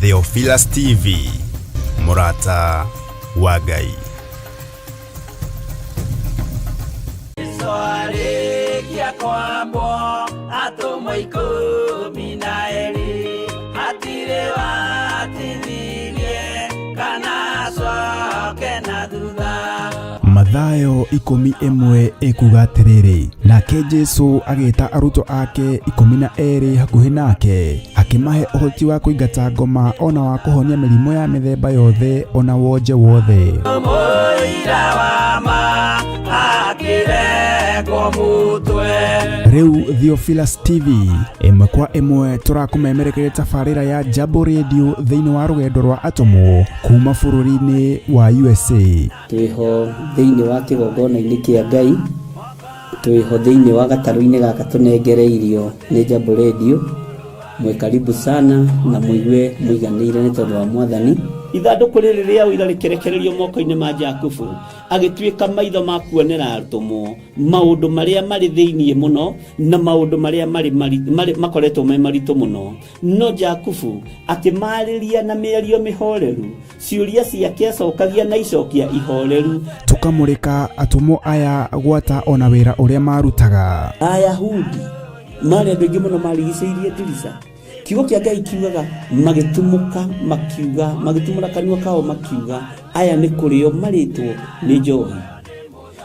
Theophilus TV, mũrata wa Ngai. Arĩkia kwambwo atũmwo 12 hatirĩ watithirie kana acoke na thutha. Mathayo 11 ĩkuga atĩrĩrĩ, nake Jesu agĩta arutwo ake 12 hakuhĩ nake, akĩmahe ũhoti wa kũingata ngoma ona wa kũhonia mĩrimũ ya mĩthemba yothe ona wonje wothe. Mũira wa ma akĩrengwo mũtwe. Rĩu Theophilus TV ĩmwe kwa ĩmwe tũrakũmemerekeria tabarĩra ya Jambo Radio thĩinĩ wa rũgendo rwa atũmwo kuma bũrũri-inĩ wa USA. Twĩho thĩinĩ wa kĩgongona-inĩ kĩa Ngai, twĩho thĩinĩ wa gatarũ-inĩ gaka tũnengereirio nĩ Jambo Radio. Mwĩ karibu sana na mũigue mũiganĩire nĩ tondũ wa Mwathani. Ithandũkũ rĩrĩ rĩa ũira rĩkĩrekererio moko-inĩ ma Jakubu, agĩtuĩka maitho ma kuonera atũmwo maũndũ marĩa marĩ thĩinĩ mũno na maũndũ marĩa marĩ makoretwo me maritũ mũno. No Jakubu akĩmarĩria na mĩario mĩhoreru, ciũria ciake acokagia na icokia ihoreru. Tũkamũrĩka atũmwo aya gwata ona wĩra ũrĩa marutaga. Ayahudi marĩ andũ aingĩ mũno marigicĩirie ndirica. Kiugo kĩa Ngai kiugaga magĩtumũka makiuga, magĩtumũra kanua kao makiuga, aya nĩ kũrĩo marĩtwo nĩ njohi.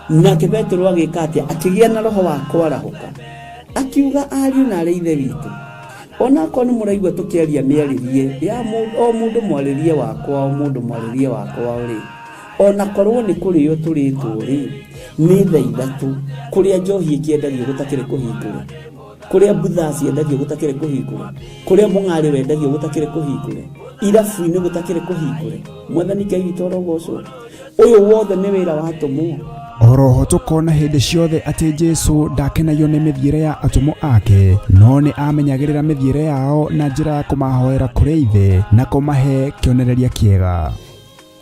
Nake Petero agĩka atĩa? Akĩgĩa na roho wa kwarahũka, akiuga, ariũ na arĩ ithe witũ, onakorwo nĩ mũraigua tũkĩaria mĩarĩrie ya o mũndũ mwarĩrie wakwa, o mũndũ mwarĩrie wakwa rĩ, onakorwo nĩ kũrĩo tũrĩtwo rĩ, nĩ thaa ithatũ kũrĩa njohi ĩkĩendagio gũtakĩrĩ kũhingũre, kũrĩa mbutha ciendagio gũtakĩrĩ kũhingũre, kũrĩa mũng'arĩ wendagio gũtakĩrĩ kũhingũre, irabu-inĩ gũtakĩrĩ kũhingũre. Mwathani Ngai witũ arogocwo. Ũyũ wothe nĩ wĩra wa atũmwo. Oroho tũkona hĩndĩ ciothe atĩ Jesu ndakenagio nĩ mĩthiĩre ya atũmwo ake, no nĩ amenyagĩrĩra mĩthiĩre yao na njĩra ya kũmahoera kũrĩ Ithe na kũmahe kĩonereria kĩega.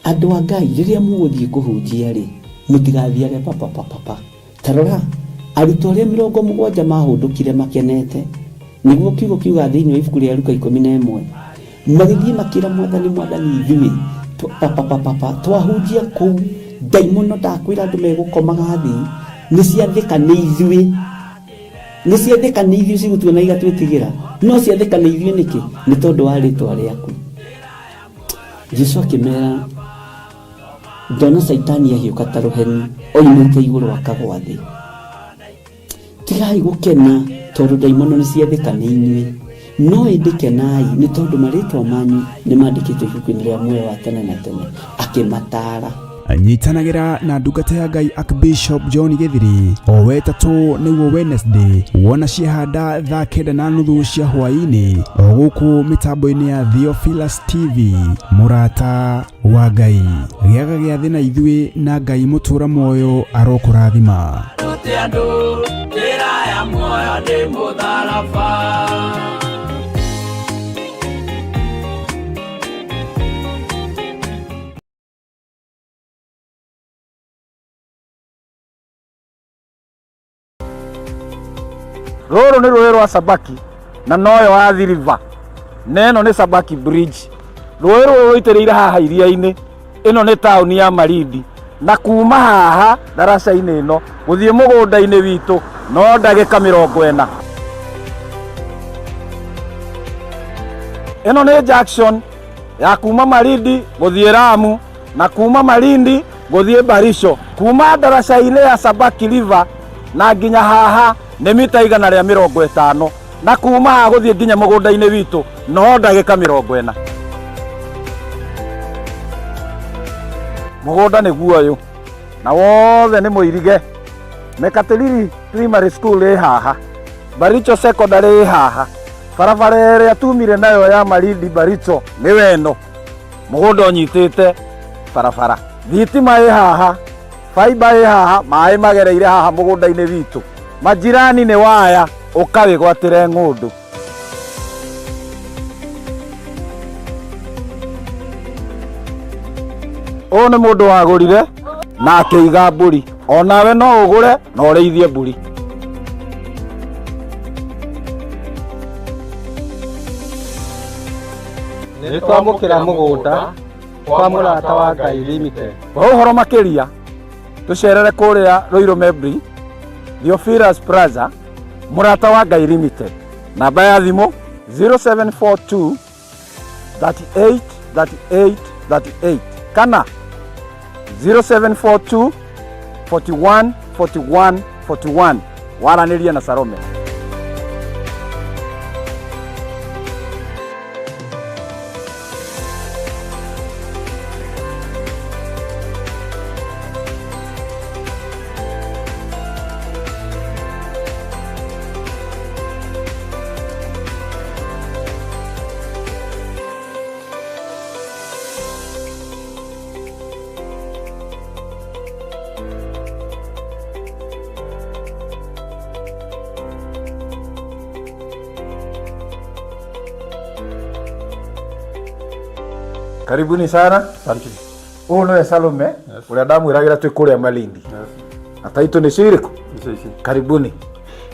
Andũ a Ngai, rĩrĩa mũgũthiĩ kũhunjia rĩ, mũtigathiage papapapapa. Ta rora, arutwo arĩa 70 mahũndũkire makenete, nĩguo kiugo kiuga thĩinĩ wa ibuku rĩa Luka 11, magĩthiĩ makĩra Mwathani, Mwathani, ithuĩ papapapapa twahunjia kũu, ndaimono ndakwĩra andũ megũkomaga thĩ, nĩ ciathĩka nĩ ithuĩ, nĩ ciathĩka nĩ ithuĩ cigũtuona igatwĩtigĩra, no ciathĩka nĩ ithuĩ nĩkĩ? Nĩ tondũ wa rĩtwa rĩaku. Jesu akĩmera, ndona Caitani ahiũka ta rũheni oimĩte igũrũ akagwa thĩ. Tigai gũkena tondũ ndaimono nĩ ciathĩka nĩ inyuĩ, no ĩndĩ kenai nĩ tondũ marĩtwa manyu nĩ mandĩkĩtwo ibuku-inĩ rĩa muoyo wa tene na tene. Akĩmataara. Nyitanagĩra na ndungata ya Ngai Archbishop John Gĩthiri o wetatũ nĩguo Wednesday wona ciahanda thaa 9:30 cia hwaĩ-inĩ o gũkũ mĩtambo-inĩ ya Theophilus TV, mũrata wa Ngai. Gĩaga gĩathĩ na ithuĩ na Ngai mũtũra muoyo arokũrathima. Rute andũ njĩra ya muoyo nĩ mũtharaba. Rũrũ nĩ rũĩ rwa Sabaki na noyo Athi River, na ĩno nĩ Sabaki Bridge. Rũĩ rũrũ rũitĩrĩire haha iria-inĩ. Ĩno nĩ taũni ya Malindi, na kuma haha ndaraca-inĩ ĩno gũthiĩ mũgũnda-inĩ witũ no ndagĩka 40. Ĩno nĩ junction ya kuma Malindi gũthiĩ Lamu na kuma Malindi gũthiĩ Baricho. Kuma ndaraca-inĩ ya Sabaki River na nginya haha nĩ mita 150, na kuma haha gũthiĩ nginya mũgũnda-inĩ witũ no ndagĩka 40. Mũgũnda nĩguo ũyũ na wothe nĩ mũirige. Mekatilili Primary School ĩ haha, Baricho Secondary ĩ haha, barabara ĩrĩa tumire nayo ya Malindi Baricho nĩwe ĩno. Mũgũnda ũnyitĩte barabara, thitima ĩ haha, faiba ĩ haha, maĩ magereire haha mũgũnda-inĩ witũ. Majirani nĩ waya, ũkawĩgwatĩre ng'ũndũ. Ũyũ nĩ mũndũ wagũrire na akĩiga mbũri. Onawe no ũgũre na ũrĩithie mbũri. Nĩ twamũkĩra mũgũnda kwa Mũrata wa Ngai Limited. Kwa ũhoro makĩria tũcerere kũrĩa Ruiru Mebri, Theophilus Plaza, Mũrata wa Ngai Limited. Namba ya thimũ 0742 38 38 38 kana 0742 41 41 41. Waranĩrie na Salome. Karibuni sana. Asante. Ũyũ nĩwe Salome ũrĩa ndamwĩragĩra twĩ kũrĩa Malindi. Na taitũ nĩcio irĩkũ? Icio ici. Karibuni.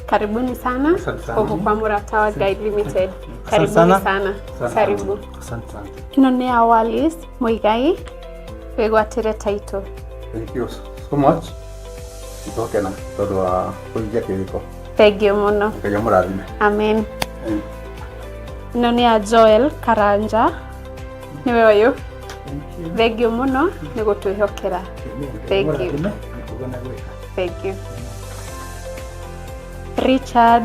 Karibuni sana Asante sana. huku kwa Murata wa Guide Limited. Karibuni sana. sana. Karibu. Asante sana. Ĩno nĩ ya Wallis Muigai wĩgwatĩre title. Thank you so much. Nĩtwakena tondũ wa kũhingia kĩrĩko. Thank you mũno. Ngai amũrathime. Amen. Ĩno nĩ ya Joel Karanja nĩwe ũyũ. Thank you mũno nĩ gũtwĩhokera. Thank you. Thank you. Richard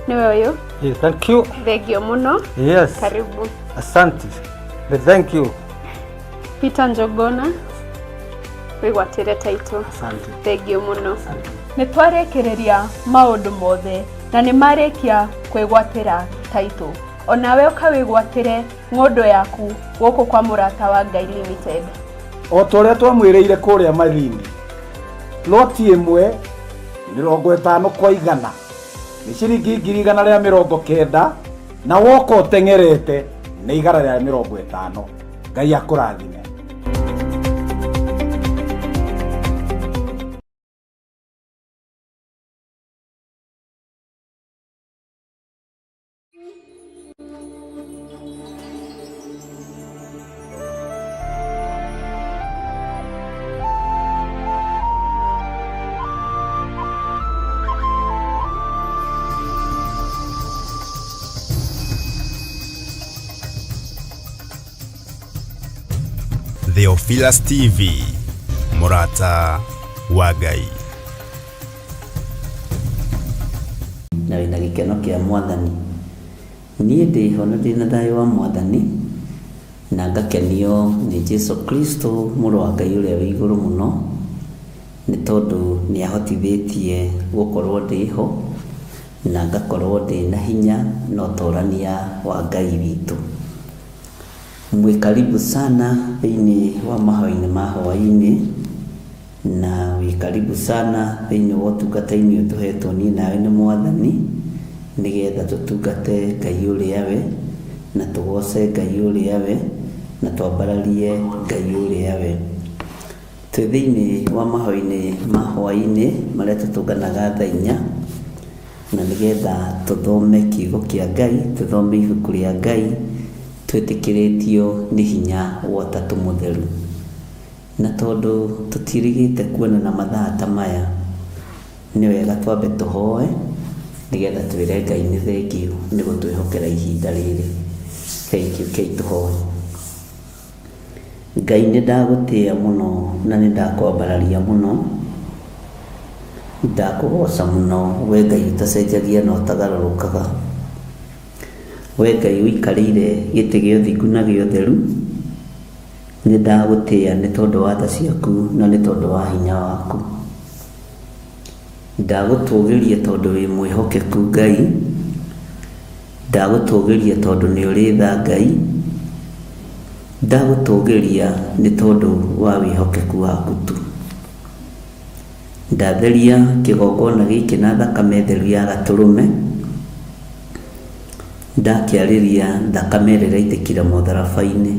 nĩwe ũyũ. Yeah, thank you. Thank you mũno. Yes. Karibu. Asante. Thank you. Peter Njogona wĩgwatĩre title. Asante. Thank you mũno. Nĩ twarĩkĩrĩria maũndũ mothe na nĩ marĩkia kwĩgwatĩra taitũ. Onawe ũkawĩgwatĩre ng'ũndũ yaku gũkũ kwa Mũrata wa Ngai Limited. O ta ũrĩa twamwĩrĩire kũrĩa Malindi, ploti ĩmwe 50 kwa 100 nĩ ciringi 190,000 na woka ũteng'erete nĩ 150. Ngai akũrathime. Theophilus TV, Mũrata wa Ngai. Na wĩna gĩkeno kĩa Mwathani. Niĩ ndĩho na ndĩna thayũ wa Mwathani, na ngakenio nĩ Jesu Kristo mũrũ wa Ngai ũrĩa wĩ igũrũ mũno, nĩ tondũ nĩ ahotithĩtie gũkorwo ndĩho na ngakorwo ndĩ na hinya na ũtorania wa Ngai witũ. Mwĩ karibu sana thĩinĩ wa mahoya-inĩ ma hwaĩ-inĩ, na wĩ karibu sana thĩinĩ wa ũtungata-inĩ ũyũ tũhetwo niĩ nawe nĩ Mwathani, nĩgetha tũtungate Ngai ũrĩa we, na tũgoce Ngai ũrĩa we, na twambararie Ngai ũrĩa we. Twĩ thĩinĩ wa mahoya-inĩ ma hwaĩ-inĩ marĩa tũtũnganaga thaa 4, na nĩgetha tũthome kiugo kĩa Ngai, tũthome ibuku rĩa Ngai, twĩtĩkĩrĩtio nĩ hinya wa Ũtatũ Mũtheru. Na tondũ tũtirigĩte kuonana mathaa ta maya, nĩ wega twambe tũhoe nĩgetha twĩre Ngai nĩ thengiũ nĩ gũtwĩhokera ihinda rĩrĩ. Thank you. Kei tũhoe. Ngai, nĩ ndagũtĩĩa mũno na nĩ ndakwambararia mũno, ndakũgoca mũno, we Ngai ũtacenjagia na ũtagarũrũkaga, we Ngai ũikarĩire gĩtĩ gĩa ũthingu na gĩa ũtheru. Nĩ ndagũtĩĩa nĩ tondũ wa tha ciaku na nĩ tondũ wa hinya waku. Ndagũtũgĩria tondũ wĩ mwĩhokeku Ngai, ndagũtũgĩria tondũ nĩ ũrĩ tha Ngai, ndagũtũgĩria nĩ tondũ wa wĩhokeku waku tu. Ndatheria kĩgongona gĩkĩ na thakame theru ya gatũrũme, ndakĩarĩria thakame ĩrĩa ĩraitĩkire mũtharaba-inĩ.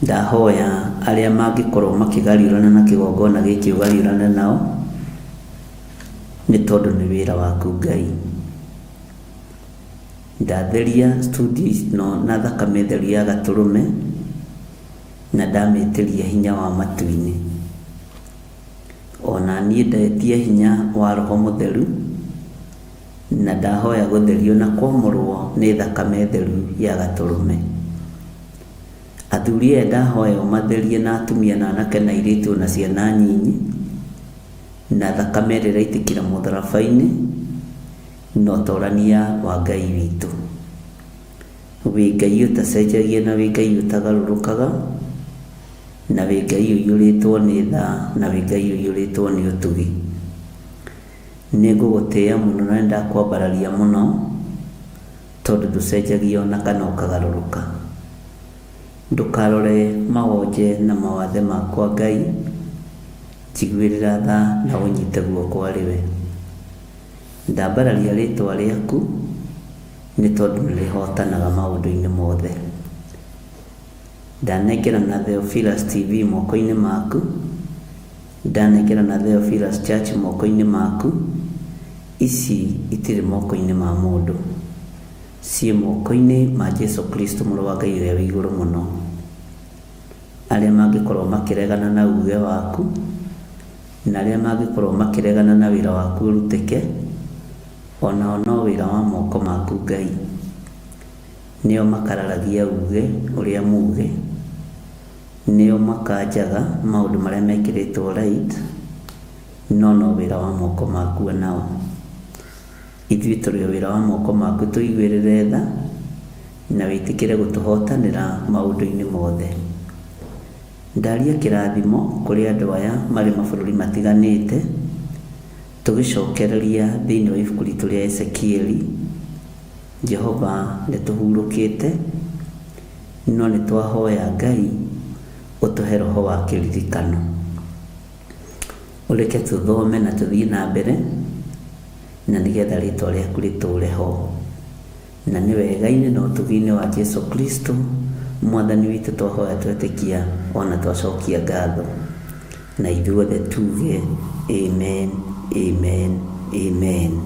Ndahoya arĩa mangĩkorwo makĩgariũrana na kĩgongona gĩkĩ ũgariũrane nao, nĩ tondũ nĩ wĩra waku Ngai. Ndatheria studio ĩno na thakame theru ya Gatũrũme, na ndamĩtĩria hinya wa matu-inĩ. O na niĩ ndetia hinya wa Roho Mũtheru, na ndahoya gũtherio na kwamũrwo nĩ thakame theru ya Gatũrũme. Athuri aya ndahoya ũmatherie na atumia na anake na airĩtu na ciana nyinyi, na thakame ĩrĩa ĩraitĩkĩra mũtharaba-inĩ, na ũtorania wa Ngai witũ. Wĩ Ngai ũtacenjagia na wĩ Ngai ũtagarũrũkaga, na wĩ Ngai ũiyũrĩtwo nĩ tha, na wĩ Ngai ũiyũrĩtwo nĩ ũtugi. Nĩ ngũgũtĩĩa mũno na nĩ ndakwambararia mũno, tondũ ndũcenjagia ona kana ũkagarũrũka. Ndũkarore mawonje na mawathe makwa Ngai, njiguĩrĩra tha na ũnyite guoko arĩ we. Ndambararia rĩtwa rĩaku, nĩ tondũ nĩ rĩhotanaga maũndũ-inĩ mothe. Ndanengerana Theophilus TV moko-inĩ maku, ndanengerana Theophilus Church moko-inĩ maku, ici itirĩ moko-inĩ ma mũndũ, ciĩ moko-inĩ ma Jesu Kristo mũrũ wa Ngai ũrĩa wĩ igũrũ mũno. Arĩa mangĩkorwo makĩregana na uge waku, na arĩa mangĩkorwo makĩregana na wĩra waku ũrutĩke, onao no wĩra wa moko maku Ngai. Nĩo makararagia uuge ũrĩa muuge, nĩo makanjaga maũndũ marĩa mekĩrĩtwo right, no no wĩra wa moko maku onao. Ithuĩ tũrĩ o wĩra wa moko maku, tũiguĩrĩre tha na wĩtĩkĩre gũtũhotanĩra maũndũ-inĩ mothe. Ndaria kĩrathimo kũrĩ andũ aya marĩ mabũrũri matiganĩte, tũgĩcokereria thĩinĩ wa ibuku ritũ rĩa Ezekieli. Jehova nĩ tũhurũkĩte, no nĩ twahoya Ngai ũtũhe roho wa kĩririkano. Ũreke tũthome na tũthiĩ na mbere, na nĩgetha rĩtwa rĩaku rĩtũũre ho. Na nĩ wega-inĩ na ũtugi-inĩ wa Jesu Kristo, Mwathani witũ twahoya twetĩkia ona twacokia ngatho. Na ithuothe tuge amen, amen, amen.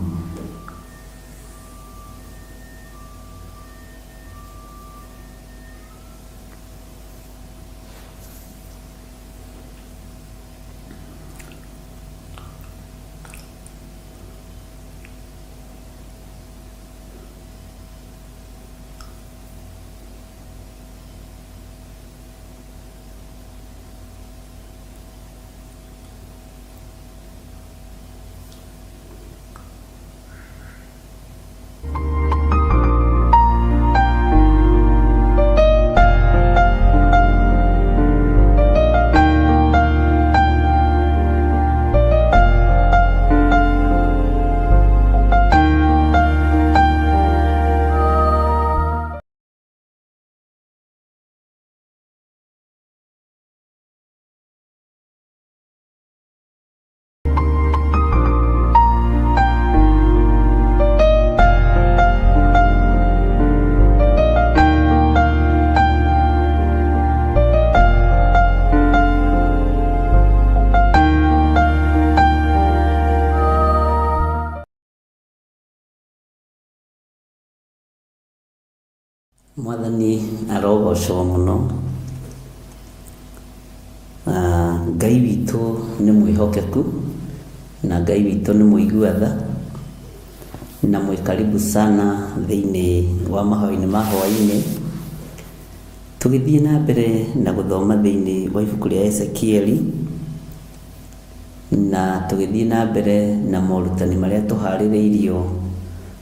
Mwathani arogocwo mũno. Ngai witũ nĩ mwĩhokeku na Ngai witũ nĩ mũigua tha na mwĩ karibu sana thĩinĩ wa mahoya-inĩ ma hwaĩ-inĩ. Tũgĩthiĩ na mbere na gũthoma thĩinĩ wa ibuku rĩa Ezekieli na tũgĩthiĩ na mbere na morutani marĩa tũharĩrĩirio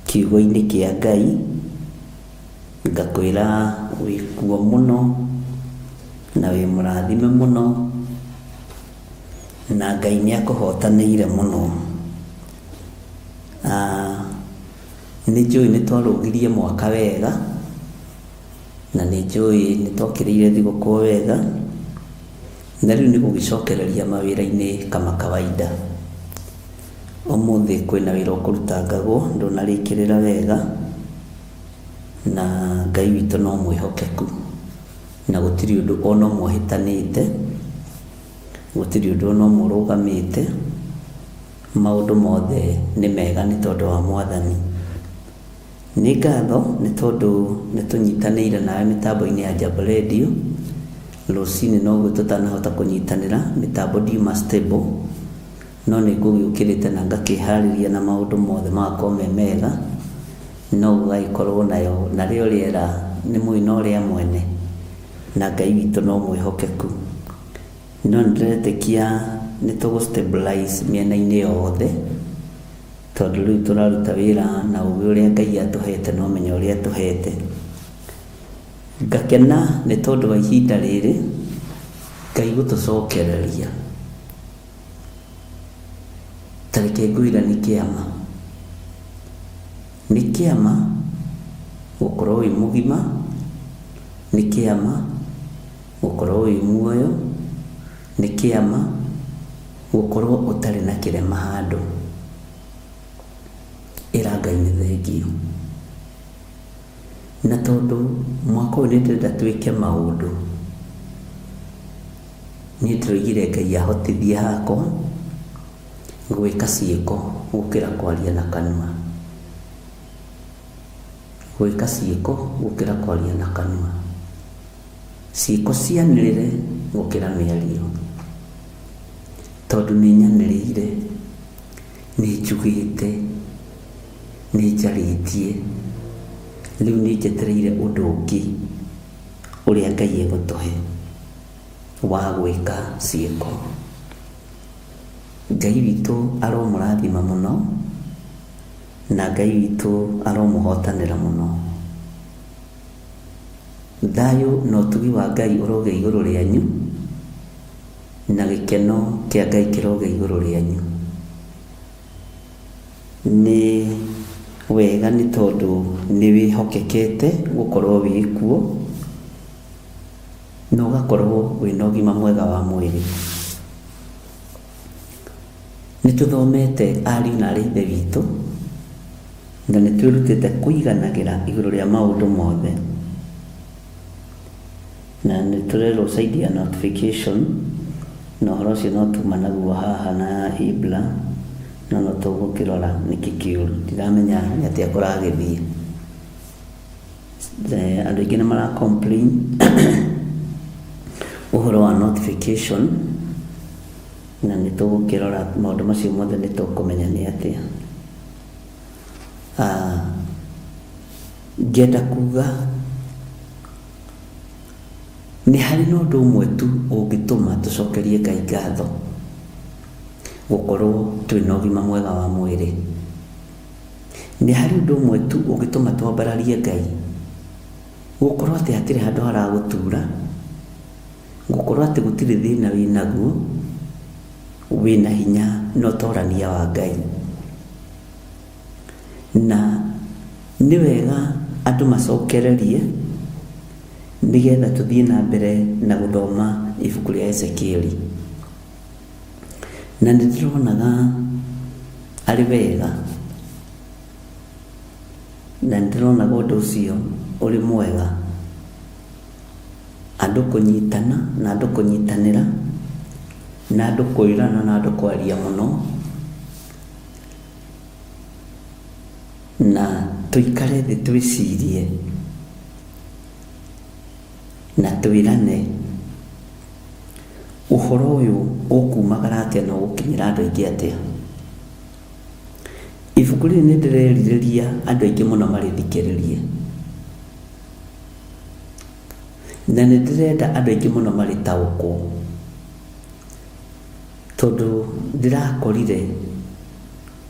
kiugo-inĩ kĩa Ngai. Ngakwĩra wĩ kuo mũno na wĩ mũrathime mũno na Ngai nĩ akũhotanĩire mũno. Nĩ njũĩ nĩ twarũgirie mwaka wega na nĩ njũĩ nĩ twakĩrĩire thigũkũ wega na rĩu nĩ gũgĩcokereria mawĩra-inĩ kama kawaida. Ũmũthĩ kwĩna wĩra ũkũrutangagwo ndũnarĩkĩrĩra wega. Na Ngai witũ no mwĩhokeku, na gũtirĩ ũndũ ona ũmwe ũhĩtanĩte, gũtirĩ ũndũ ona ũmwe ũrũgamĩte, maũndũ mothe nĩ mega nĩ tondũ wa Mwathani. Nĩ ngatho nĩ tondũ nĩ tũnyitanĩire nawe mĩtambo-inĩ ya Jambo Radio. Rũcinĩ noguo tũtanahota kũnyitanĩra, mĩtambo ndiuma stable, no nĩ ngũgĩũkĩrĩte na ngakĩharĩria na maũndũ mothe magakorwo me mega, no gũgagĩkorwo nayo narĩo rĩera nĩ mũĩ no rĩa mwene, na Ngai witũ no mwĩhokeku. No nĩ ndĩretĩkia nĩ tũgũ stabilize mĩena-inĩ yothe, Tondũ rĩu tũraruta wĩra na ũgĩ ũrĩa Ngai atũhete na ũmenyo ũrĩa atũhete. Ngakena nĩ tondũ wa ihinda rĩrĩ Ngai gũtũcokereria. Ta reke ngwĩre nĩ kĩama. Nĩ kĩama gũkorwo wĩ mũgima, nĩ kĩama gũkorwo wĩ muoyo, nĩ kĩama Gũkorwo ũtarĩ na kĩrema handũ. Ĩra Ngai nĩ thengiũ. Na tondũ mwaka ũyũ nĩ ndĩrenda twĩke maũndũ, niĩ ndĩroigire Ngai ahotithie hakwa gwĩka ciĩko gũkĩra kwaria na kanua. Gwĩka ciĩko gũkĩra kwaria na kanua. Ciĩko cianĩrĩre gũkĩra mĩario. Tondũ nĩ nyanĩrĩire, nĩ njugĩte, nĩ njarĩtie, rĩu nĩ njetereire ũndũ ũngĩ ũrĩa Ngai egũtũhe wa gwĩka ciĩko. Ngai witũ aromũrathima mũno, na Ngai witũ aromũhotanĩra mũno. Thayũ na ũtugi wa Ngai ũrogĩa igũrũ rĩanyu. Na gĩkeno kĩa Ngai kĩrogĩa igũrũ rĩanyu. Nĩ wega nĩ tondũ nĩ wĩhokekete gũkorwo wĩ kuo, na ũgakorwo wĩna ũgima mwega wa mwĩrĩ. Nĩ tũthomete ariũ na aarĩ a Ithe witũ, na nĩ twĩrutĩte kũiganagĩra igũrũ rĩa maũndũ mothe. Na nĩ tũrerwo side ya notification na ũhoro ũcio no tuma naguo haha na Ibra no no tũgũkĩrora nĩkĩ kĩũru ndiramenya nĩ atĩa kũragĩthiĩ. Andũ aingĩ nĩ mara complain ũhoro wa notification na nĩ tũgũkĩrora maũndũ macio mothe nĩ tũkũmenya nĩ atĩa. Ngenda kuga Nĩ harĩ na ũndũ ũmwe tu ũngĩtũma tũcokerie Ngai ngatho, gũkorwo twĩ na ũgima mwega wa mwĩrĩ. Nĩ harĩ ũndũ ũmwe tu ũngĩtũma twambararie Ngai, gũkorwo atĩ hatirĩ handũ haragũtura, gũkorwo atĩ gũtirĩ thĩna wĩ naguo, wĩna hinya na ũtorania wa Ngai. Na nĩ wega andũ macokererie nĩgetha tũthiĩ na mbere na gũthoma ibuku rĩa Ezekieli. Na nĩ ndĩronaga arĩ wega, na nĩ ndĩronaga ũndũ ũcio ũrĩ mwega, andũ kũnyitana na andũ kũnyitanĩra, na andũ kwĩrana na andũ kwaria mũno. Na tũikare thĩ twĩcirie na twĩrane ũhoro ũyũ ũkumagara atĩa na ũgũkinyĩra andũ aingĩ atĩa. Ibuku rĩrĩ nĩ ndĩrerirĩria andũ aingĩ mũno marĩthikĩrĩrie. Na nĩ ndĩrenda andũ aingĩ mũno marĩtaũkwo. Tondũ ndĩrakorire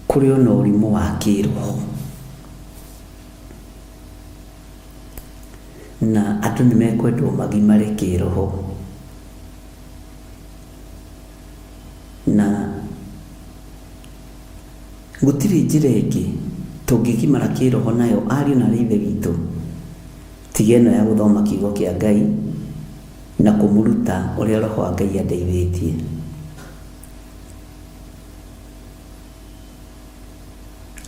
kũrĩ ona ũrimũ wa kĩroho. Na andũ nĩ mekwendwo magimare kĩroho. Na gũtirĩ njĩra ĩngĩ tũngĩgimara kĩroho nayo ariũ na aarĩ a Ithe witũ, tiga ĩno ya gũthoma kiugo kĩa Ngai. Na kũmũruta ũrĩa Roho wa Ngai andeithĩtie.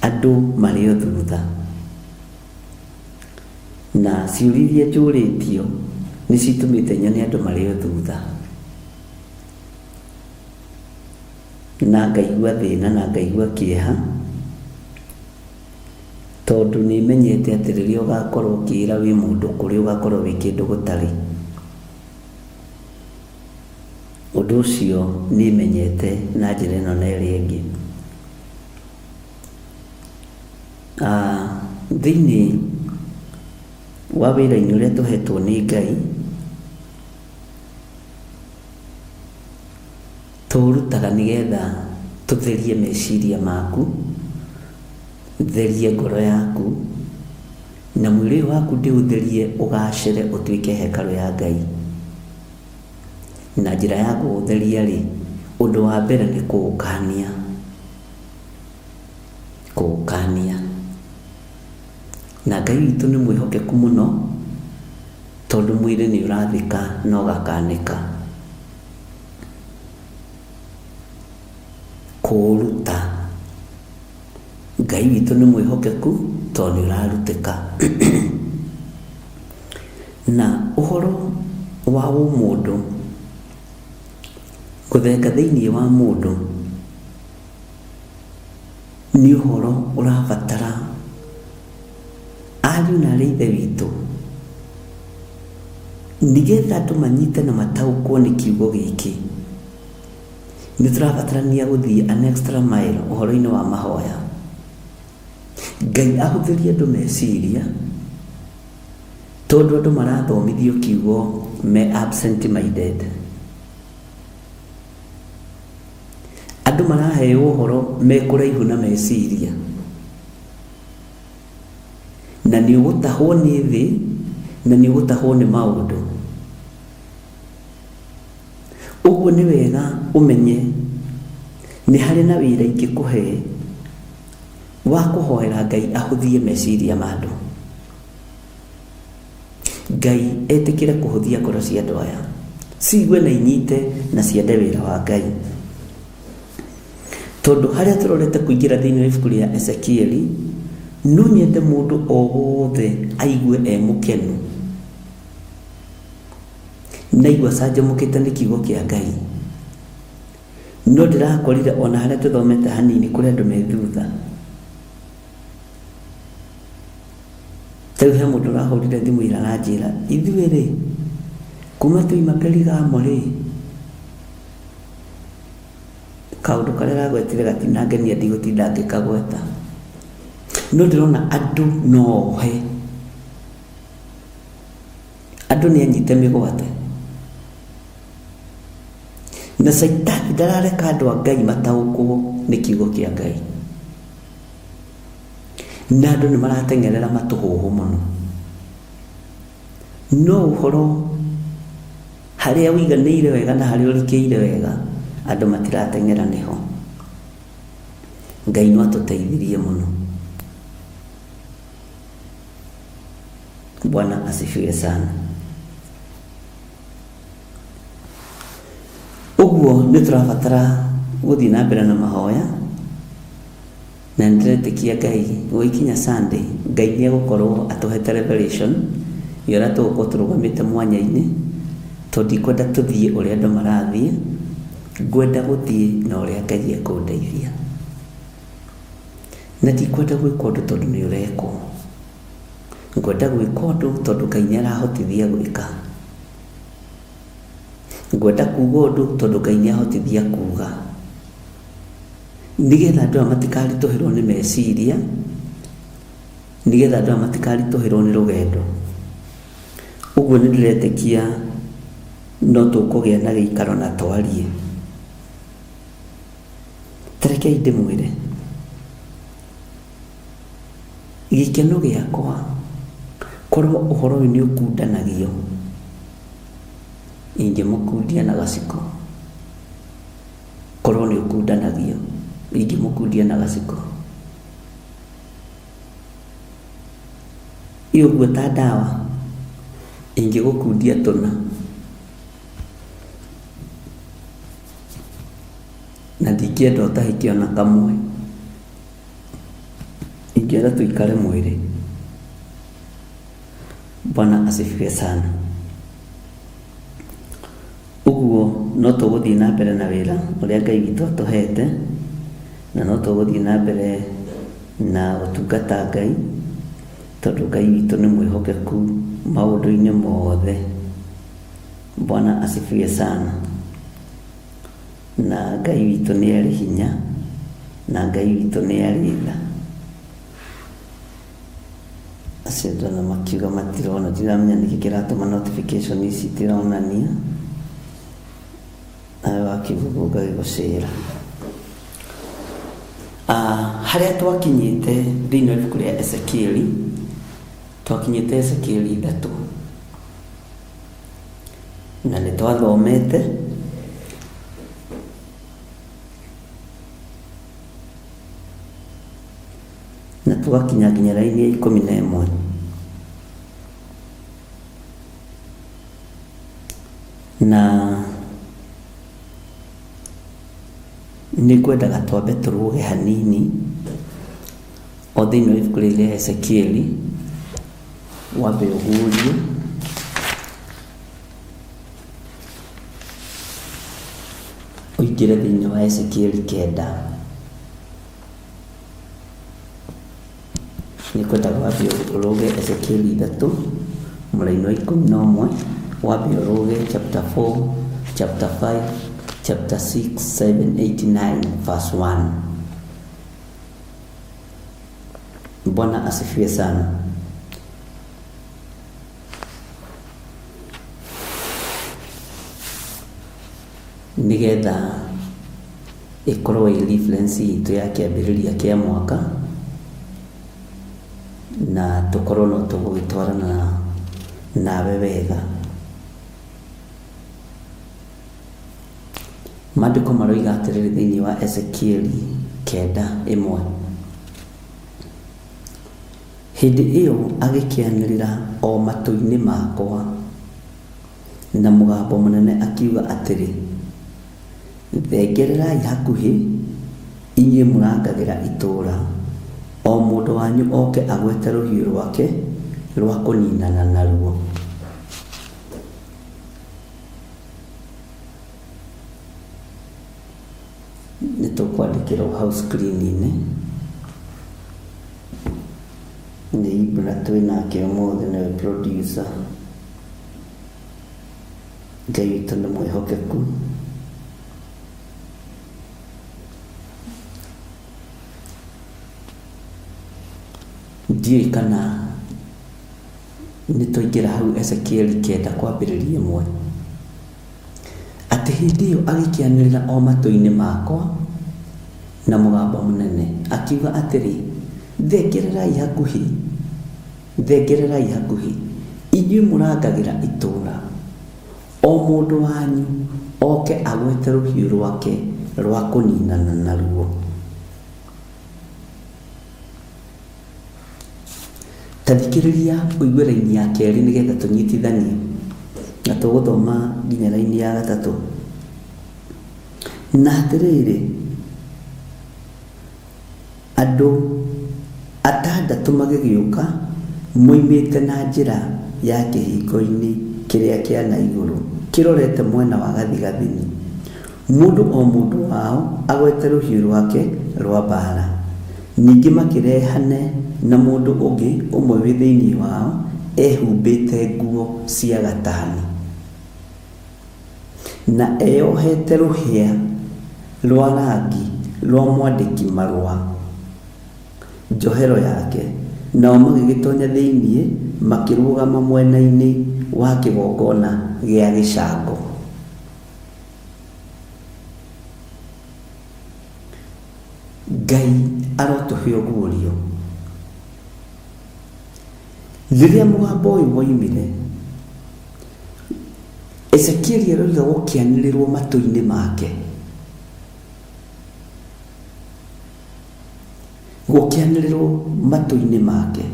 Andũ marĩ o thutha. Na ciũria iria njũrĩtio nĩ citũmĩte nyone andũ marĩ o thutha. Na ngaigua thĩna na ngaigua kĩeha. Tondũ nĩ menyete atĩ rĩrĩa ũgakorwo ũkĩĩra wĩ mũndũ kũrĩ ũgakorwo wĩ kĩndũ gũtarĩ. Ũndũ ũcio nĩ menyete na njĩra ĩno na ĩrĩa ĩngĩ. Thĩinĩ wa wĩra-inĩ ũrĩa tũhetwo nĩ Ngai, tũũrutaga nĩgetha tũtherie meciria maku, therie ngoro yaku, na mwĩrĩ ũyũ waku ndĩũtherie ũgacĩre ũtuĩke hekarũ ya Ngai. Na njĩra ya kũũtheria-rĩ, ũndũ wa mbere nĩ kũũkania, kũũkania. Na Ngai witũ nĩ mwĩhokeku mũno, tondũ mwĩrĩ nĩ ũrathĩka na ũgakanĩka. Kũũruta. Ngai witũ nĩ mwĩhokeku tondũ nĩ ũrarutĩka. Na ũhoro wa ũmũndũ, gũthenga thĩiniĩ wa mũndũ nĩ ũhoro ũrabatara ariũ na aarĩ a Ithe witũ, nĩgetha andũ manyite na mataũkwo nĩ kiugo gĩkĩ, nĩ tũrabatarania gũthiĩ an extra mile ũhoro-inĩ wa mahoya. Ngai ahũthĩrie andũ meciria, tondũ andũ marathomithio kiugo me absent minded. Andũ maraheo ũhoro me kũraihu na meciria. Na nĩ ũgũtahwo nĩ thĩ, na nĩ ũgũtahwo nĩ maũndũ. Ũguo nĩ wega ũmenye nĩ harĩ na wĩra ingĩkũhe wa kũhoera Ngai ahũthie meciria ma andũ. Ngai etĩkĩre kũhũthia ngoro cia andũ aya, ciigue na inyite na ciende wĩra wa Ngai. Tondũ harĩa tũrorete kũingĩra thĩinĩ wa ibuku rĩa Ezekieli, no nyende mũndũ o wothe aigue e mũkenu na aigue acanjamũkĩte nĩ kiugo kĩa Ngai. No ndĩrakorire ona harĩa tũthomete hanini kũrĩ andũ me thutha. Ta rĩu he mũndũ ũrahũrire thimũ ira aranjĩra, ithuĩ rĩ, kuma twauma Perigamo rĩ, kaũndũ karĩa aragwetire gatinangenia ndigũtinda ngĩkagweta. No ndĩrona andũ no ohe, andũ nĩ anyite mĩgwate. Na caitani ndarareka andũ a Ngai mataũkwo nĩ kiugo kĩa Ngai. Na andũ nĩ marateng'erera matũhũhũ mũno. No ũhoro harĩa ũiganĩire wega na harĩa ũrikĩire wega, andũ matirateng'era nĩho. Ngai no atũteithirie mũno. Bwana asifiwe sana. Ũguo nĩ tũrabatara gũthiĩ na mbere na mahoya, na nĩ ndĩretĩkia Ngai gũgĩkinya Sunday, Ngai nĩ egũkorwo atũhete revelation ya ũrĩa tũgũkorwo tũrũgamĩte mwanya-inĩ, tondũ ndikwenda tũthiĩ ũrĩa andũ marathiĩ, ngwenda gũthiĩ na ũrĩa Ngai ekũndeithia. Na ndikwenda gwĩka ũndũ tondũ nĩ ũrekwo, ngwenda gwĩka ũndũ tondũ Ngai nĩ arahotithia gwĩka. Ngwenda kuga ũndũ tondũ Ngai nĩ ahotithia kuga. Nĩgetha andũ aya matikaritũhĩrwo nĩ meciria, nĩgetha andũ aya matikaritũhĩrwo nĩ rũgendo. Ũguo nĩ ndĩretĩkia no tũkũgĩa na gĩikaro na twarie. Ta rekei ndĩmwĩre, gĩkeno gĩakwa korwo ũhoro ũyũ nĩ ũkundanagio, ingĩmũkundia na gaciko. Korwo nĩ ũkundanagio, ingĩmũkundia na gaciko. Ĩ ũguo ta ndawa, ingĩgũkundia tũna. Na ndingĩenda ũtahĩke ona kamwe. Ingĩenda tũikare mwĩrĩ. Bwana asifiwe sana. Ũguo no tũgũthiĩ na mbere na wĩra ũrĩa Ngai witũ atũhete, na no tũgũthiĩ na mbere na gũtungata Ngai. Tondũ Ngai witũ nĩ mwĩhokeku maũndũ-inĩ mothe. Bwana asifiwe sana. Na Ngai witũ nĩ arĩ hinya, na Ngai witũ nĩ arĩ tha. Acio ndona makiuga matirona, ndiramenya nĩkĩ kĩratũma notification ici itironania. Nawe wakiuga ũguo ngagĩgũcĩra. Ah, harĩa twakinyĩte thĩinĩ wa ibuku rĩa Ezekieli, twakinyĩte Ezekieli ithatũ. Na nĩ twathomete na tũgakinya nginya raini ya 11. Na nĩ ngwendaga twambe tũrũge hanini o thĩinĩ wa ibuku rĩrĩ rĩa Ezekieli, wambe ũguũrie ũingĩre thĩinĩ wa Ezekieli 9. Nĩngwenda wambe ũrũge Ezekieli 3, mũraini wa 11, wambe ũrũge chapter 4, chapter 5, chapter 6, 7, 8, 9, verse 1. Bwana asifiwe sana. Nĩgetha ĩkorwo ĩ reference itũ ya kĩambĩrĩria kĩa mwaka, na tũkorwo no tũgũgĩtwarana nawe wega. Maandĩko maroiga atĩrĩrĩ thĩinĩ wa Ezekieli 9:1, Hĩndĩ ĩyo agĩkĩanĩrĩra o matũ-inĩ makwa na mũgambo mũnene akiuga atĩrĩ, Thengererai hakuhĩ, inyuĩ mũrangagĩra itũũra, o mũndũ wanyu oke agwete rũhiũ rwake rwa kũninana naruo. Nĩ tũkwandĩkĩrwo hau screen-inĩ. Nĩ Ibra twĩ nake ũmũthĩ nĩwe producer. Ngai witũ nĩ mwĩhokeku. Ndiũĩ kana nĩ twaingĩra hau Ezekieli 9 kwambĩrĩria 1. Atĩ hĩndĩ ĩyo agĩkĩanĩrĩra o matũ-inĩ makwa na mũgambo mũnene, akiuga atĩrĩ, Thengererai hakuhĩ, thengererai hakuhĩ, inyuĩ mũrangagĩra itũũra, o mũndũ wanyu oke agwete rũhiũ rwake rwa kũninana naruo. Ta thikĩrĩria ũigue raini ya kerĩ nĩgetha tũnyitithanie, na tũgũthoma nginya raini ya gatatũ. Na atĩrĩrĩ, andũ atandatũ magĩgĩũka moimĩte na njĩra ya kĩhingo-inĩ kĩrĩa kĩa na igũrũ kĩrorete mwena wa gathigathini, Mũndũ o mũndũ wao agwete rũhiũ rwake rwa mbaara. Ningĩ makĩrehane na mũndũ ũngĩ ũmwe wĩ thĩinĩ wao ehumbĩte nguo cia gatani, na eyohete rũhĩa rwa rangi rwa mwandĩki-marũa njohero yake, nao magĩgĩtonya thĩinĩ makĩrũgama mwena-inĩ wa kĩgongona gĩa gĩcango. Ngai arotũhe ũguũrio. Rĩrĩa mũgambo ũyũ woimire, Ezekieli aroiga gũkĩanĩrĩrwo matũ-inĩ make. Gũkĩanĩrĩrwo matũ-inĩ make.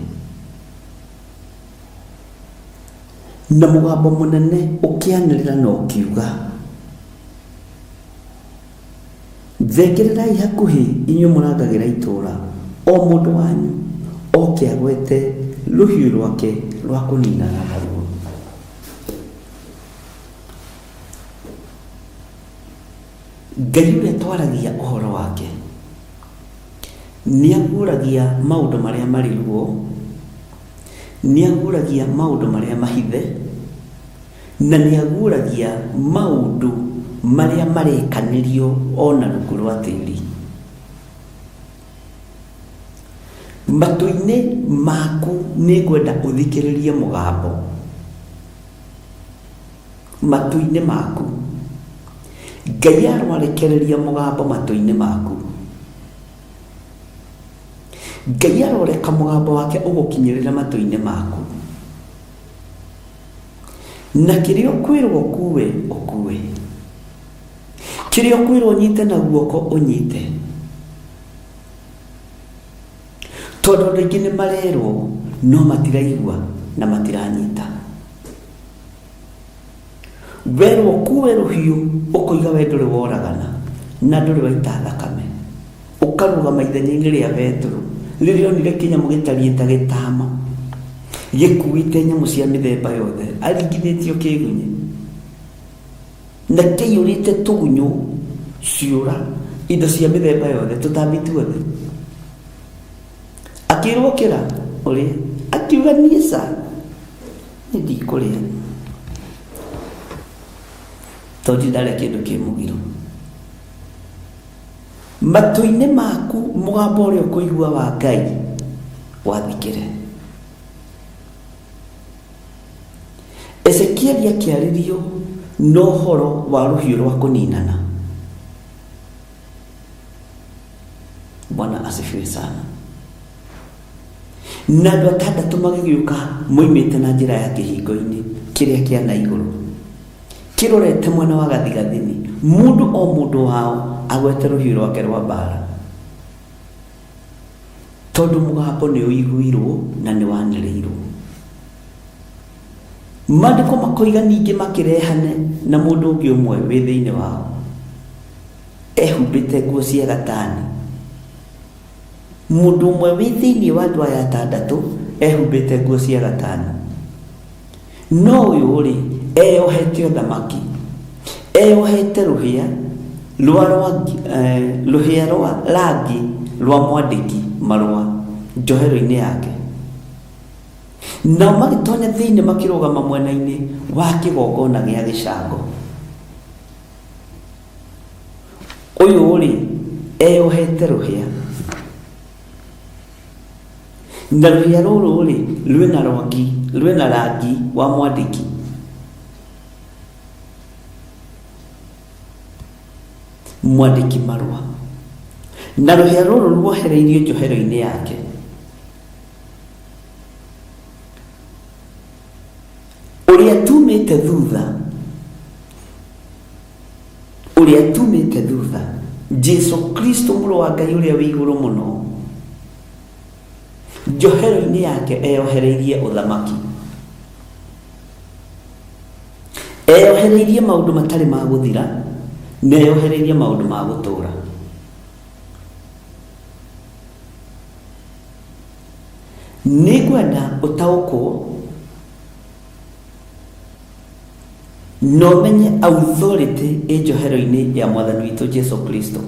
Na mũgambo mũnene ũkĩanĩrĩra na ũkiuga, Thengererai hakuhĩ inyuĩ mũrangagĩra itũũra, o mũndũ wanyu oke agwete rũhiũ rwake rwa kũninana naruo. Ngai ũrĩa twaragia ũhoro wake nĩ aguũragia maũndũ marĩa marĩ ruo. Nĩ aguũragia maũndũ marĩa mahithe, na nĩ aguũragia maũndũ marĩa marekanĩrio o na rungu rwa tĩri. Matũ-inĩ maku nĩ ngwenda ũthikĩrĩrie mũgambo. Matũ-inĩ maku. Ngai aroarekereria mũgambo matũ-inĩ maku. Ngai aroreka mũgambo wake ũgũkinyĩrĩre matũ-inĩ maku. Na kĩrĩa ũkwĩrwo ũkue, ũkue. Kĩrĩa ũkwĩrwo ũnyite na guoko ũnyite. Tondũ andũ aingĩ nĩ marerwo no matiraigua na matiranyita. Werwo ũkue rũhiũ ũkoiga we ndũrĩ woragana na ndũrĩ waita thakame. Ũkarũgama ithenya-inĩ rĩa Betũrũ rĩrĩa onire kĩnyamũ gĩtariĩ ta gĩtama gĩkuĩte nyamũ cia mĩthemba yothe aringithĩtio kĩgunyĩ na kĩiyũrĩte tũgunyũ, ciũra, indo cia mĩthemba yothe, tũtambi tuothe. Akĩrwo kĩra ũrĩe, akiuga niĩ ca, niĩ ndikũrĩa tondũ ndirĩ ndarĩa kĩndũ kĩ mũgiro. Matũ-inĩ maku mũgambo ũrĩa ũkũigua wa Ngai wathĩkĩre. Ezekieli akĩarĩrio na ũhoro wa rũhiũ rwa kũninana. Bwana asifiwe sana. Na andũ atandatũ magĩgĩũka moimĩte na njĩra ya kĩhingo-inĩ kĩrĩa kĩa na igũrũ kĩrorete mwena wa gathigathini, mũndũ o mũndũ wao agwete rũhiũ rwake rwa mbaara, tondũ mũgambo nĩ ũiguirwo na nĩ wanĩrĩirwo. Maandĩko makoiga ningĩ makĩrehane na mũndũ ũngĩ ũmwe wĩ thĩinĩ wao ehumbĩte nguo cia gatani. Mũndũ ũmwe wĩ thĩinĩ wa andũ aya atandatũ ehumbĩte nguo cia gatani. No ũyũ-rĩ, eyohete ũthamaki, eyohete rũhĩa rwa rwangi, eh, rũhĩa rwa rangi rwa mwandĩki marũa njohero-inĩ yake. Nao magĩtonya thĩinĩ makĩrũgama mwena-inĩ wa kĩgongona gĩa gĩcango. Ũyũ-rĩ, eyohete rũhĩa. Na rũhĩa rũrũ-rĩ, rwĩna rwangi, rwĩna rangi wa mwandĩki. Mwandĩki marũa. Na rũhĩa rũrũ ruohereirio njohero-inĩ yake. Ũrĩa tumĩte thutha, ũrĩa tumĩte thutha, Jesu Kristo mũrũ wa Ngai ũrĩa wĩ igũrũ mũno, njohero-inĩ yake eyohereirie ũthamaki, eyohereirie maũndũ matarĩ ma gũthira, na eyohereirie maũndũ ma gũtũũra. Nĩngwenda ũtaũkwo na ũmenye authority ĩ njohero-inĩ ya mwathani witũ Jesu Kristo.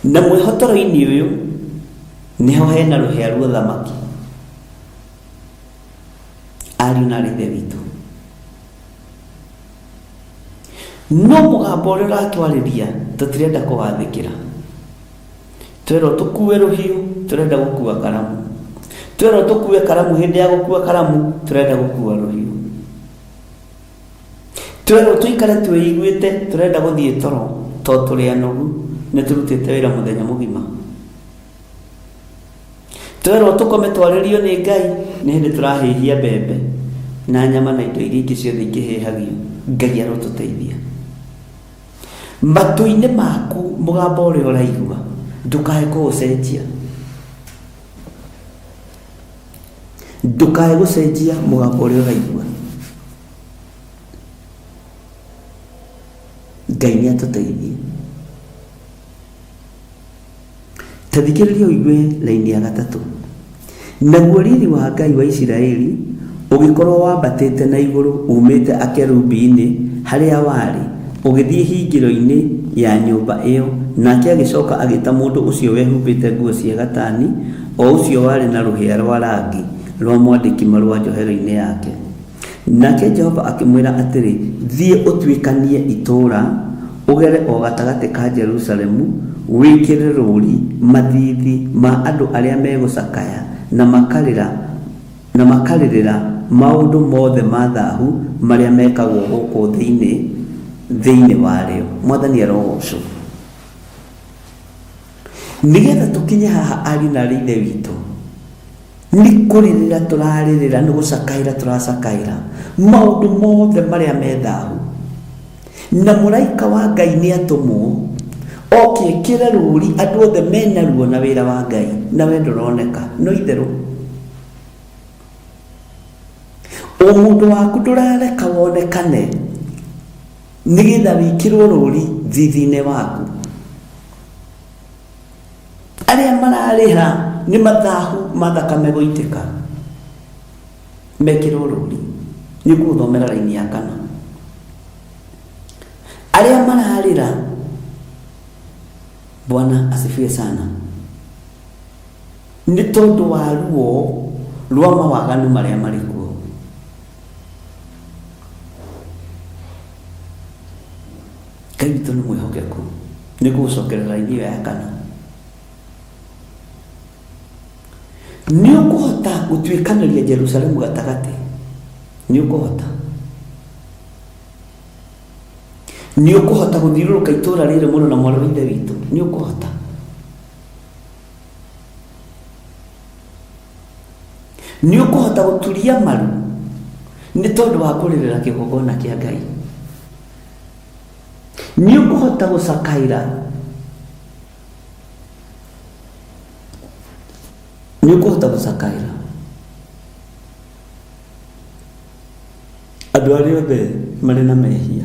Na mwĩhotoro-inĩ ũyũ nĩho hena rũhĩa rwa ũthamaki. Ariũ na aarĩ a Ithe witũ. No mũgambo ũrĩa ũratwarĩria tũtirenda kũwathĩkĩra. Twerwo tũkue rũhiũ, tũrenda gũkua karamu. Twerwo tũkue karamu, hĩndĩ ya gũkua karamu, tũrenda gũkua rũhiũ. Twerwo tũikare twĩiguĩte, tũrenda gũthiĩ toro, tondũ tũrĩ anogu, nĩ tũrutĩte wĩra mũthenya mũgima. Twerwo tũkome twarĩrio nĩ Ngai, nĩ hĩndĩ tũrahĩhia mbembe na nyama na indo iria ingĩ ciothe ingĩhĩhagio. Ngai arotũteithia. Matũ-inĩ maku mũgambo ũrĩa ũraigua ndũkae kũũcenjia. Ndũkae gũcenjia mũgambo ũrĩa ũraigua. Ngai nĩ atũteithie. Ta thikĩrĩria ũigue raini ya gatatũ. Naguo riri wa Ngai wa Isiraeli ũgĩkorũo wambatĩte na igũrũ uumĩte akerubi-inĩ harĩa warĩ, ũgĩthiĩ hingĩro-inĩ ya nyũmba ĩyo, nake agĩcoka agĩta mũndũ ũcio wehumbĩte nguo cia gatani o ũcio warĩ na rũhĩa rwa rangi rwa mwandĩki marũa njohero-inĩ yake. Nake Jehova akĩmwĩra atĩrĩ, Thiĩ ũtuĩkanie itũũra, ũgere o gatagatĩ ka Jerusalemu, wĩkĩre rũũri mathiithi ma andũ arĩa megũcakaya na makarĩra na makarĩrĩra maũndũ mothe ma thahu marĩa mekagwo gũkũ thĩinĩ thĩinĩ warĩo. Mwathani arogocwo. Nĩgetha tũkinye haha ariũ na aarĩ a Ithe witũ, nĩ kũrĩrĩra tũrarĩrĩra, nĩ gũcakaĩra tũracakaĩra maũndũ mothe marĩa me thahu. Na mũraika wa Ngai nĩ atũmwo oke ekĩre rũri andũ othe mena ruo na wĩra wa Ngai, na we ndũroneka. No itherũ ũmũndũ waku ndũrareka wonekane nĩgetha wĩkĩrwo rũri thithi-inĩ waku. Arĩa mararĩha nĩ mathahu ma thakame gũitĩka mekĩrwo rũri. Nĩ ngũgũthomera raini ya kana. Arĩa mararĩra, Bwana asifiwe sana, nĩ tondũ wa ruo rwa mawaganu marĩa marĩ kuo. Ngai witũ nĩ mwĩhokeku. Nĩ ngũgũcokerera raini ĩyo ya kana. Nĩ ũkũhota gũtuĩkanĩria Jerusalemu gatagatĩ? Nĩ ũkũhota? Nĩ ũkũhota gũthiũrũrũka itũũra rĩrĩ mũno na mwarĩ wa Ithe witũ? Nĩ ũkũhota? Nĩ ũkũhota gũturia maru nĩ tondũ wa kũrĩrĩra kĩgongona kĩa Ngai? Nĩ ũkũhota gũcakaĩra? Nĩ ũkũhota gũcakaĩra andũ arĩa othe marĩ na mehia?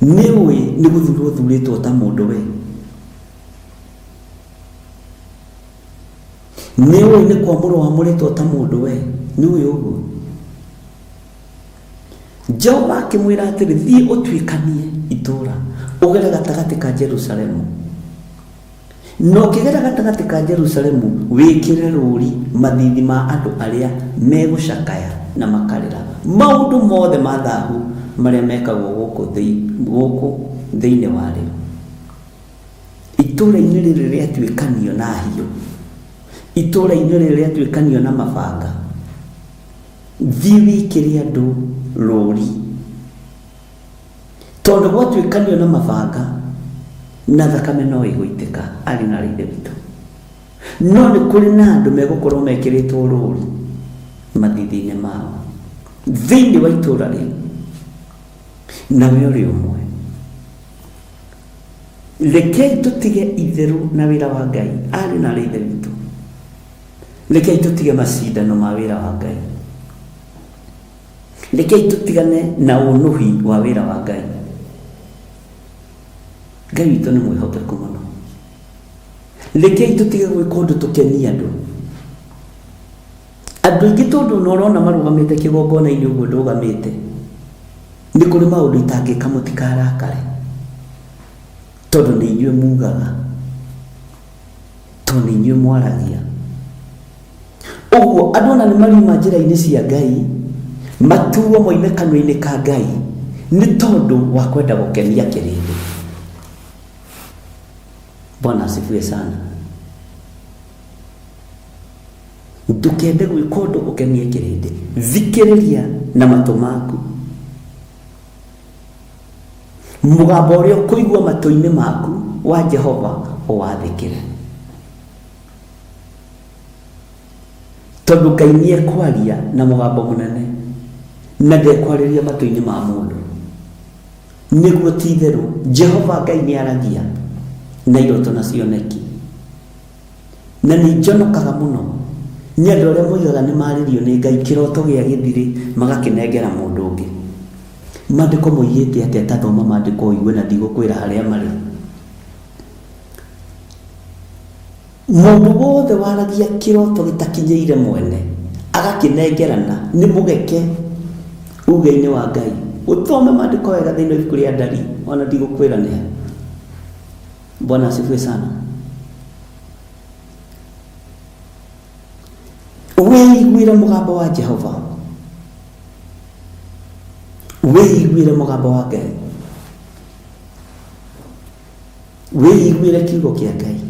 Nĩ ũĩ nĩ gũthurwo ũthurĩtwo ta mũndũ we? Nĩ ũĩ nĩ kwamũrwo wamũrĩtwo ta mũndũ we? Nĩ ũĩ ũguo? Jehova akĩmwĩra atĩrĩ, thiĩ ũtuĩkanie itũũra, ũgere gatagatĩ ka Jerusalemu. Na ũkĩgera gatagatĩ ka Jerusalemu, wĩkĩre rũũri mathiithi ma andũ arĩa megũcakaya na makarĩra maũndũ mothe ma thahu marĩa mekagwo gũkũ gũkũ thĩinĩ warĩo. Itũũra-inĩ rĩrĩ rĩatuĩkanio na hiũ, itũũra-inĩ rĩrĩ rĩatuĩkanio na mabanga, thiĩ wĩkĩre andũ rũũri. Tondũ gwatuĩkanio na mabanga na thakame no ĩgũitĩka, ariũ na aarĩ a Ithe witũ. No nĩ kũrĩ na andũ megũkorwo mekĩrĩtwo rũũri mathithi-inĩ mao thĩinĩ wa itũũra rĩu, nawe ũrĩ ũmwe. Rekei tũtige itherũ na wĩra wa Ngai, ariũ na aarĩ a Ithe witũ. Rekei tũtige macindano ma wĩra wa Ngai. Rekei tũtigane na ũnũhi wa wĩra wa Ngai. Ngai witũ nĩ mwĩhokeku mũno. Rekei tũtige gwĩka ũndũ tũkenie andũ. Andũ aingĩ tondũ ona ũrona marũgamĩte kĩgongona-inĩ ũguo ndũgamĩte, nĩ kũrĩ maũndũ itangĩka mũtikarakare, tondũ nĩ inyuĩ mugaga, tondũ nĩ inyuĩ mwaragia. Ũguo andũ ona nĩ mariuma njĩra-inĩ cia Ngai, matuo moime kanua-inĩ ka Ngai, nĩ tondũ wa kwenda gũkenia kĩrĩndĩ. Bwana asifiwe sana. Ndũkende gwĩka ũndũ ũkenie kĩrĩndĩ, thikĩrĩria na matũ maku. Mũgambo ũrĩa ũkũigua matũ-inĩ maku wa Jehova ũwathĩkĩre. Tondũ Ngai nĩ ekwaria na mũgambo mũnene, na ndekwarĩria matũ-inĩ ma mũndũ. Nĩguo ti itherũ, Jehova Ngai nĩ aragia na iroto na cioneki. Na nĩ njonokaga mũno nĩ andũ arĩa moigaga nĩ marĩrio nĩ Ngai kĩroto gĩa gĩthirĩ magakĩnengera mũndũ ũngĩ. Maandĩko moigĩte atĩa? Ta thoma maandĩko ũigue na ndigũkwĩra harĩa marĩ. Mũndũ wothe waragia kĩroto gĩtakinyĩire mwene agakĩnengerana nĩ mũgeke uge-inĩ wa Ngai. Ũthome maandĩko wega thĩinĩ wa ibuku rĩa Ndari, ona ndigũkwĩra nĩ ha. Bwana asifiwe sana. Wĩiguĩre mũgambo wa Jehova, wĩiguĩre mũgambo wa Ngai, wĩiguĩre kiugo kĩa Ngai.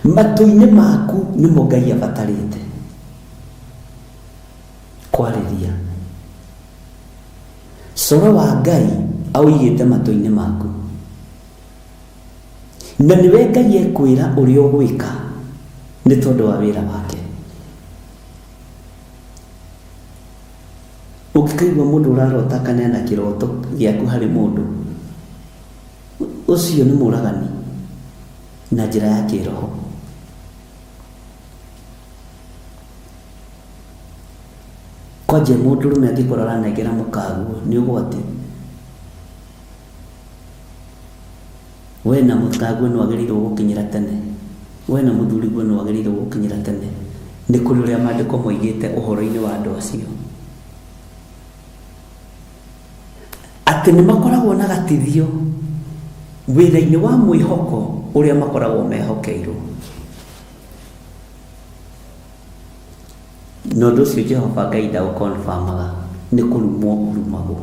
Matũ-inĩ maku nĩmo Ngai abatarĩte kwarĩria. Coro wa Ngai aũigĩte matũ-inĩ maku. Na nĩwe Ngai ekwĩra ũrĩa ũgwĩka nĩ tondũ wa wĩra wake. Ũngĩkaigua mũndũ ũrarota akaneana kĩroto gĩaku harĩ mũndũ, ũcio nĩ mũragani na njĩra ya kĩroho. Kwanja mũndũrũme angĩkorwo aranengera mũkaguo nĩ ũgwati. We na mũkaguo nĩ wagĩrĩirwo gũkinyĩra tene. We na mũthuriguo nĩ wagĩrĩirwo gũkinyĩra tene. Nĩ kũrĩ ũrĩa maandĩko moigĩte ũhoro-inĩ wa andũ acio. Atĩ nĩ makoragwo na gatithio wĩra-inĩ wa mwĩhoko ũrĩa makoragwo mehokeirwo. Na ũndũ ũcio Jehova Ngai ndaũkonbamaga, nĩ kũrumwo ũrumagwo.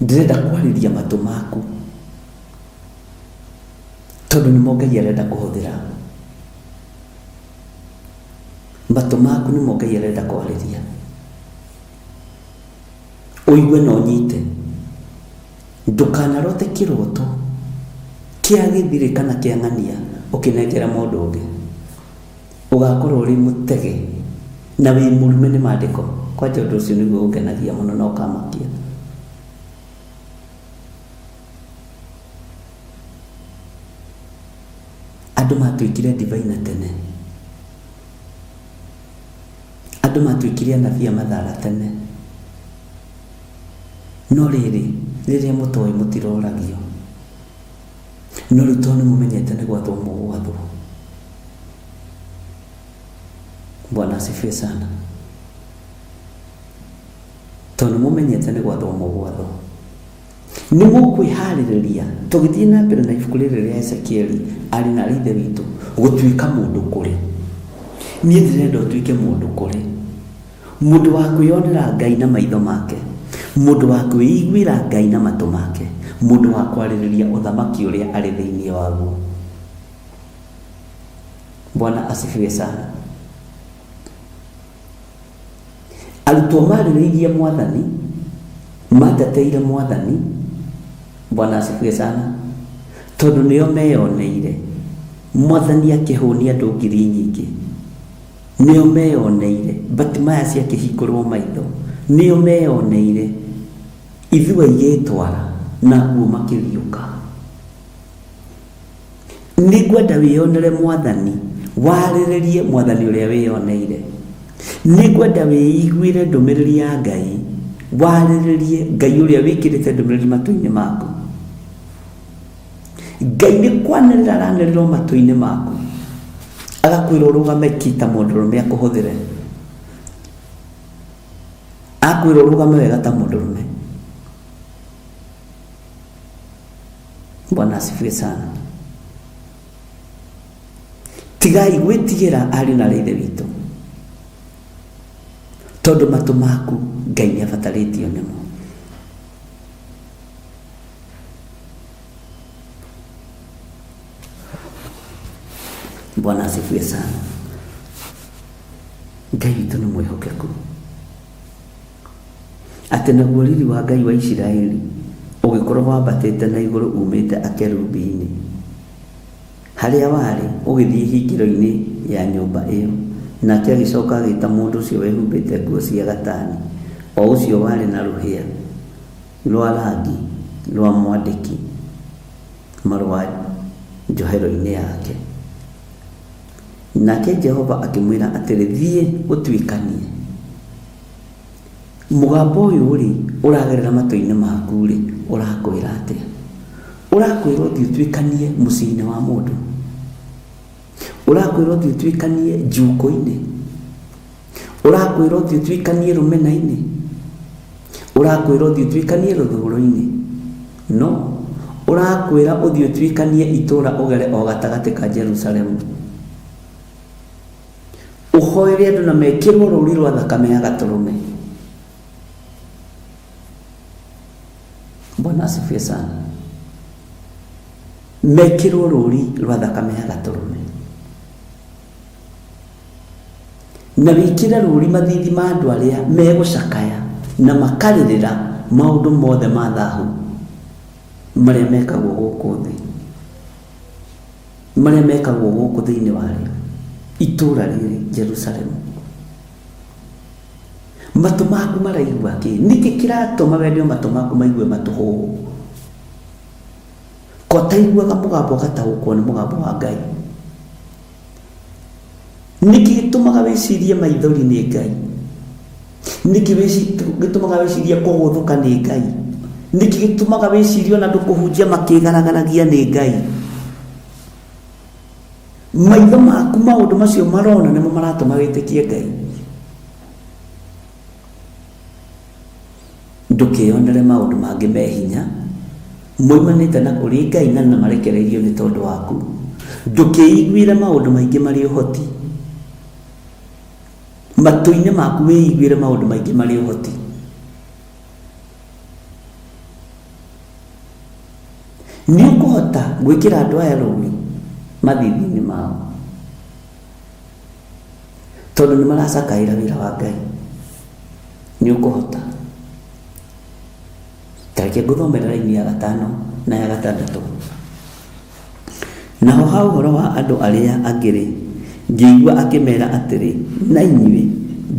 Ndĩrenda kwarĩria matũ maku tondũ nĩmo Ngai arenda kũhũthĩra. Matũ maku nĩmo Ngai arenda kwarĩria. Ũigue na ũnyite. Ndũkanarote kĩroto kĩa gĩthirĩ kana kĩa ng'ania ũkĩnengera mũndũ ũngĩ. Ũgakorwo ũrĩ mũtege na wĩ mũrume nĩ maandĩko. Kwanja ũndũ ũcio nĩguo ũngenagia mũno na ũkamakia. Andũ matuĩkire ndivai na tene. Andũ matuĩkire anabii a mathara tene. No rĩrĩ, rĩrĩa mũtoĩ mũtiroragio. No rĩu tondũ nĩ mũmenyete nĩ gwathwo mũgwathwo. Bwana asifiwe sana. Tondũ nĩ mũmenyete nĩ gwathwo mũgwathwo. Nĩ mũkwĩharĩrĩria tũgĩthiĩ na mbere na ibuku rĩrĩ rĩa Ezekieli arĩ na ithe witũ gũtuĩka mũndũ kũrĩ. Niĩ ndĩrenda ũtuĩke mũndũ kũrĩ. Mũndũ wa kwĩyonera Ngai na maitho make, mũndũ wa kwĩiguĩra Ngai na matũ make, mũndũ wa kwarĩrĩria ũthamaki ũrĩa arĩ thĩinĩ waguo. Bwana asifiwe sana. Arutwo marĩrĩirie Mwathani, mateteire Mwathani, Bwana asifiwe sana, tondũ nĩo meyoneire Mwathani akĩhũnia andũ ngiri nyingĩ. Nĩo meyoneire Batimaya akĩhingũrwo maitho, nĩo meyoneire ithua igĩtwara na akuũ makĩriũka. Nĩngwenda wĩyonere Mwathani, warĩrĩrie Mwathani ũrĩa wĩyoneire. Nĩngwenda wĩiguĩre ndũmĩrĩri ya Ngai, warĩrĩrie Ngai ũrĩa wĩkĩrĩte ndũmĩrĩri matũ-inĩ maku. Ngai nĩ kwanĩrĩra aranĩrĩra o matũ-inĩ maku, agakwĩra ũrũgame ki ta mũndũrũme akũhũthĩre. Akwĩra ũrũgame wega ta mũndũrũme. Bwana asifiwe sana. Tigai gwĩtigĩra ariũ na aarĩ a Ithe witũ, tondũ matũ maku Ngai nĩ abatarĩtio nĩmo. Bwana asifiwe sana. Ngai witũ nĩ mwĩhokeku. Atĩ naguo riri wa Ngai wa Isiraeli ũgĩkorwo wambatĩte na igũrũ uumĩte akerubi-inĩ, harĩa warĩ, ũgĩthiĩ hingĩro-inĩ ya nyũmba ĩyo. Nake agĩcoka agĩta mũndũ ũcio wehumbĩte nguo cia gatani, o ũcio warĩ na rũhĩa rwa rangi rwa mwandĩki marũa njohero-inĩ yake. Nake Jehova akĩmwĩra atĩrĩ, Thiĩ ũtuĩkanie. Mũgambo ũyũ-rĩ, ũragerera matũ-inĩ maku-rĩ, ũrakwĩra atĩa? Ũrakwĩra ũthiĩ ũtuĩkanie mũciĩ-inĩ wa mũndũ? Ũrakwĩra ũthiĩ ũtuĩkanie njuko-inĩ? Ũrakwĩra ũthiĩ ũtuĩkanie rũmena-inĩ? Ũrakwĩra ũthiĩ ũtuĩkanie rũthũũro-inĩ? No. Ũrakwĩra ũthiĩ ũtuĩkanie itũũra ũgere o gatagatĩ ka Jerusalemu. Ũhoere andũ na mekĩrwo rũũri rwa thakame ya Gatũrũme. Bwana asifiwe sana. Mekĩrwo rũũri rwa thakame ya Gatũrũme. Na wĩkĩre rũũri mathiithi ma andũ arĩa megũcakaya na makarĩrĩra maũndũ mothe ma thahu marĩa mekagwo gũkũ thĩ. Marĩa mekagwo gũkũ thĩinĩ warĩo, itũũra rĩrĩ, Jerusalemu. Matũ maku maraigua kĩ? Nĩkĩ kĩratũma wende matũ maku maigue matũhũhũ? Ko taiguaga mũgambo ũgataũkwo nĩ mũgambo wa Ngai? Nĩkĩ gĩtũmaga wĩcirie maithori nĩ Ngai? Nĩkĩ gĩtũmaga wĩcirie kũgũthũka nĩ Ngai? Nĩkĩ gĩtũmaga wĩcirie ona andũ kũhunjia makĩgaragaragia nĩ Ngai? Maitho maku maũndũ macio marona nĩmo maratũma wĩtĩkie Ngai. Ndũkeyonere maũndũ mangĩ me hinya moimanĩte na kũrĩ Ngai na na marekereirio nĩ tondũ waku. Ndũkĩiguĩre maũndũ maingĩ marĩ ũhoti. Matũ-inĩ maku wĩiguĩre maũndũ maingĩ marĩ ũhoti. Nĩ ũkũhota gwĩkĩra andũ aya rũũri mathiithi-inĩ mao. Tondũ nĩ maracakaĩra wĩra wa Ngai. Nĩ ũkũhota. Ta reke ngũthomere raini ya gatano na ya gatandatũ. Naho ha ũhoro wa andũ arĩa angĩ-rĩ, ngĩigua akĩmera atĩrĩ, Na inyuĩ,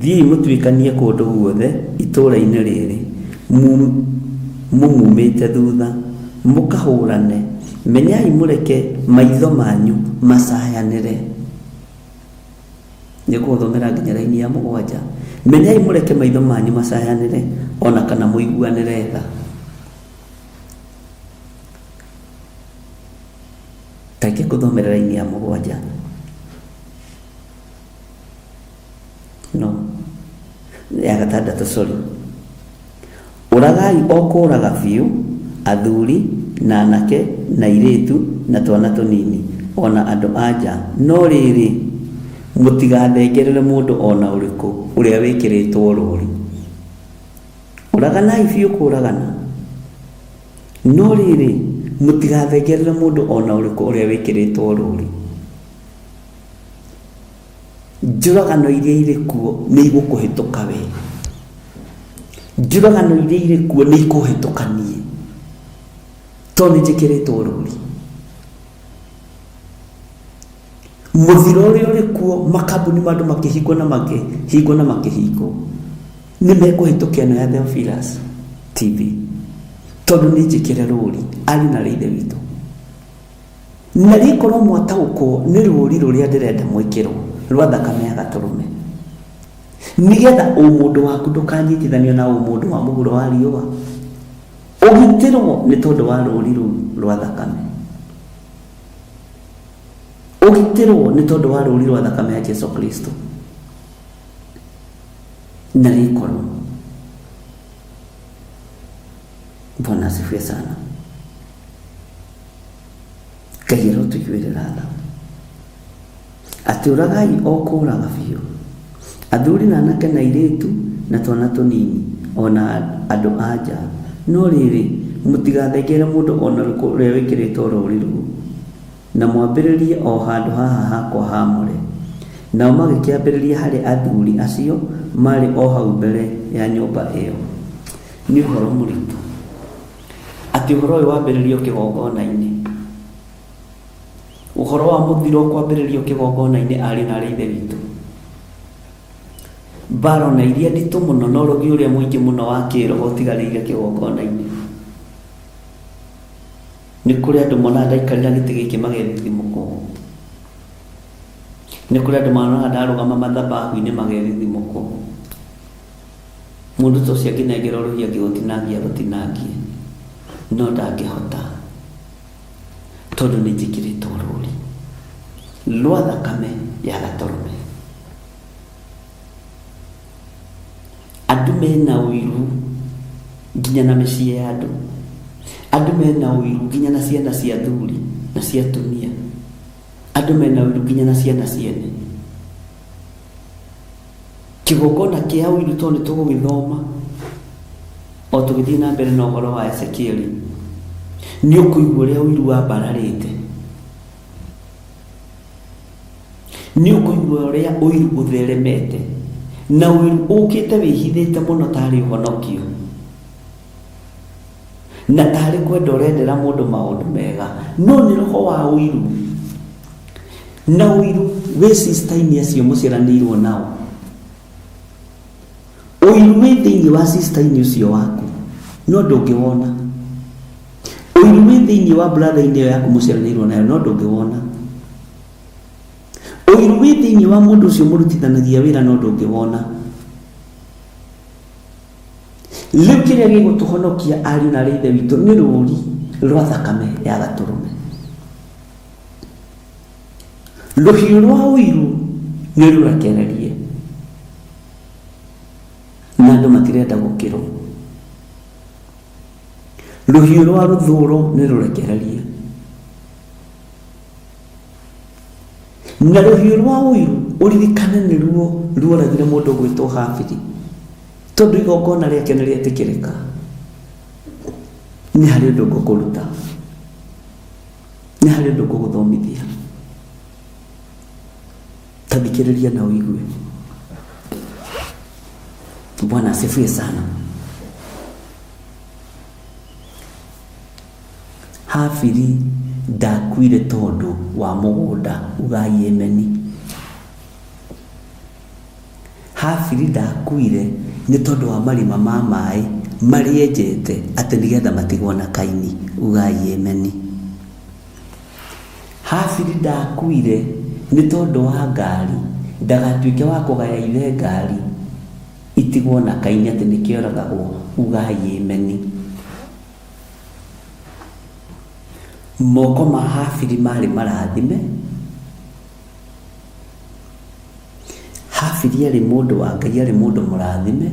thiĩi mũtuĩkanie kũndũ guothe itũũra-inĩ rĩrĩ, mũmuumĩte thutha, mũkahũrane, menyai mũreke maitho manyu macayanĩre. Nĩ ngũgũthomera nginya raini ya mũgwanja. Menyai mũreke maitho manyu macayanĩre, o na kana mũiguanĩre tha. Reke ngũthomere raini ya mũgwanja. No, ya gatandatũ sorry. Ũragai o kũũraga biũ athuri, na anake, na airĩtu, na twana tũnini, o na andũ-a-nja, no rĩrĩ, mũtigathengerere mũndũ o na ũrĩkũ ũrĩa wĩkĩrĩtwo rũũri. Ũraganai biũ kũũragana, no rĩrĩ, mũtigathengerere mũndũ o na ũrĩkũ ũrĩa wĩkĩrĩtwo rũũri. Njũragano iria irĩ kuo nĩ igũkũhĩtũka we. Njũragano iria irĩ kuo nĩ ikũhĩtũka niĩ. Tondũ nĩ njĩkĩrĩtwo rũũri. Mũthiro ũrĩa ũrĩ kuo, makambuni ma andũ makĩhingwo na makĩhingwo na makĩhingwo, nĩ mekũhĩtũka ĩno ya Theophilus TV. Tondũ nĩ njĩkĩre rũũri, ariũ na aarĩ a Ithe witũ. Na rĩkorwo mwataũkwo nĩ rũũri rũrĩa ndĩrenda mwĩkĩrwo rwa thakame ya Gatũrũme, nĩgetha ũmũndũ waku ndũkanyitithanio na ũmũndũ wa mũhuro wa riũa, ũgitĩrwo nĩ tondũ wa rũũri rũu rwa thakame. Ũgitĩrwo nĩ tondũ wa rũũri rwa thakame ya Jesu Kristo. Na rĩkorwo. Bwana asifiwe sana. Ngai arotũiguĩrĩra tha. Atĩ ũragai o kũũraga biũ, athuri na anake na airĩtu na twana tũnini, o na andũ a nja. No rĩrĩ, mũtigathengerere mũndũ o na ũrĩkũ ũrĩa wĩkĩrĩtwo rũũri rũu, na mwambĩrĩrie o handũ haha hakwa haamũre. Nao magĩkĩambĩrĩria harĩ athuri acio maarĩ o hau mbere ya nyũmba ĩo. Nĩ ũhoro mũritũ. Atĩ ũhoro ũyũ wambĩrĩrio kĩgongona-inĩ. Ũhoro wa mũthiro kwambĩrĩrio kĩgongona-inĩ ariũ na aarĩ a Ithe witũ. Mbara ona iria nditũ mũno na ũrogi ũrĩa mũingĩ mũno wa kĩroho ũtigarĩire kĩgongona-inĩ. Nĩ kũrĩ andũ monaga ndaikarĩra gĩtĩ gĩkĩ magethithimũkwo. Nĩ kũrĩ andũ monaga ndarũgama mathabahu-inĩ magethithimũkwo. Mũndũ ta ũcio angĩnengerwo rũhiũ angĩgũtinangia agũtinangie, no ndangĩhota tondũ nĩ njĩkĩrĩtwo rũũri rwa thakame ya Gatũrũme. Andũ mena ũiru nginya na mĩciĩ ya andũ, andũ mena ũiru nginya na ciana cia athuri na cia atumia, andũ mena ũiru nginya na ciana ciene. Kĩgongona kĩa ũiru tondũ nĩ tũgũgĩthoma o tũgĩthiĩ na mbere na ũhoro wa Ezekieli, nĩ ũkũigua ũrĩa ũiru wambararĩte, nĩ ũkũigua ũrĩa ũiru ũtheremete, na ũiru ũkĩte wĩhithĩte mũno tarĩ ũhonokio, na tarĩ kwenda ũrendera mũndũ maũndũ mega, no nĩ roho wa ũiru. Na ũiru wĩ sister-inĩ acio mũciaranĩirwo nao, ũiru wĩ thĩinĩ wa sister-inĩ ũcio waku, no ndũngĩwona. Ũiru wĩ thĩinĩ wa brother-inĩ ĩyo yaku mũciaranĩirwo nayo, no ndũngĩwona. Ũiru wĩ thĩinĩ wa mũndũ ũcio mũrutithanagia wĩra, no ndũngĩwona. Rĩu kĩrĩa gĩgũtũhonokia ariũ na aarĩ a Ithe witũ nĩ rũũri rwa thakame ya gatũrũme. Rũhiũ rwa ũiru nĩ rũrekererie na andũ matirenda gũkĩrwo. Rũhiũ rwa rũthũro nĩ rũrekererie na rũhiũ rwa ũiru ũririkane nĩruo ruoragire mũndũ ũgwĩtwo Habili, tondũ igongona rĩake nĩ rĩetĩkĩrĩka. Nĩ harĩ ũndũ ngũkũruta, nĩ harĩ ũndũ ngũgũthomithia, ta thikĩrĩria na ũigue. Bwana asifiwe sana. Habili ndakuire tondũ wa mũgũnda, ugai ameni. Habili ndakuire nĩ tondũ wa marima ma maĩ marĩa enjete atĩ nĩgetha matigwo na Kaini, ugai ameni. Habili ndakuire nĩ tondũ wa ngari, ndagatuĩke wa kũgaya ithe ngari itigwo na Kaini atĩ nĩkĩo oragagwo, ugai ameni. Moko ma Habili marĩ marathime. Habili arĩ mũndũ wa Ngai, arĩ mũndũ mũrathime,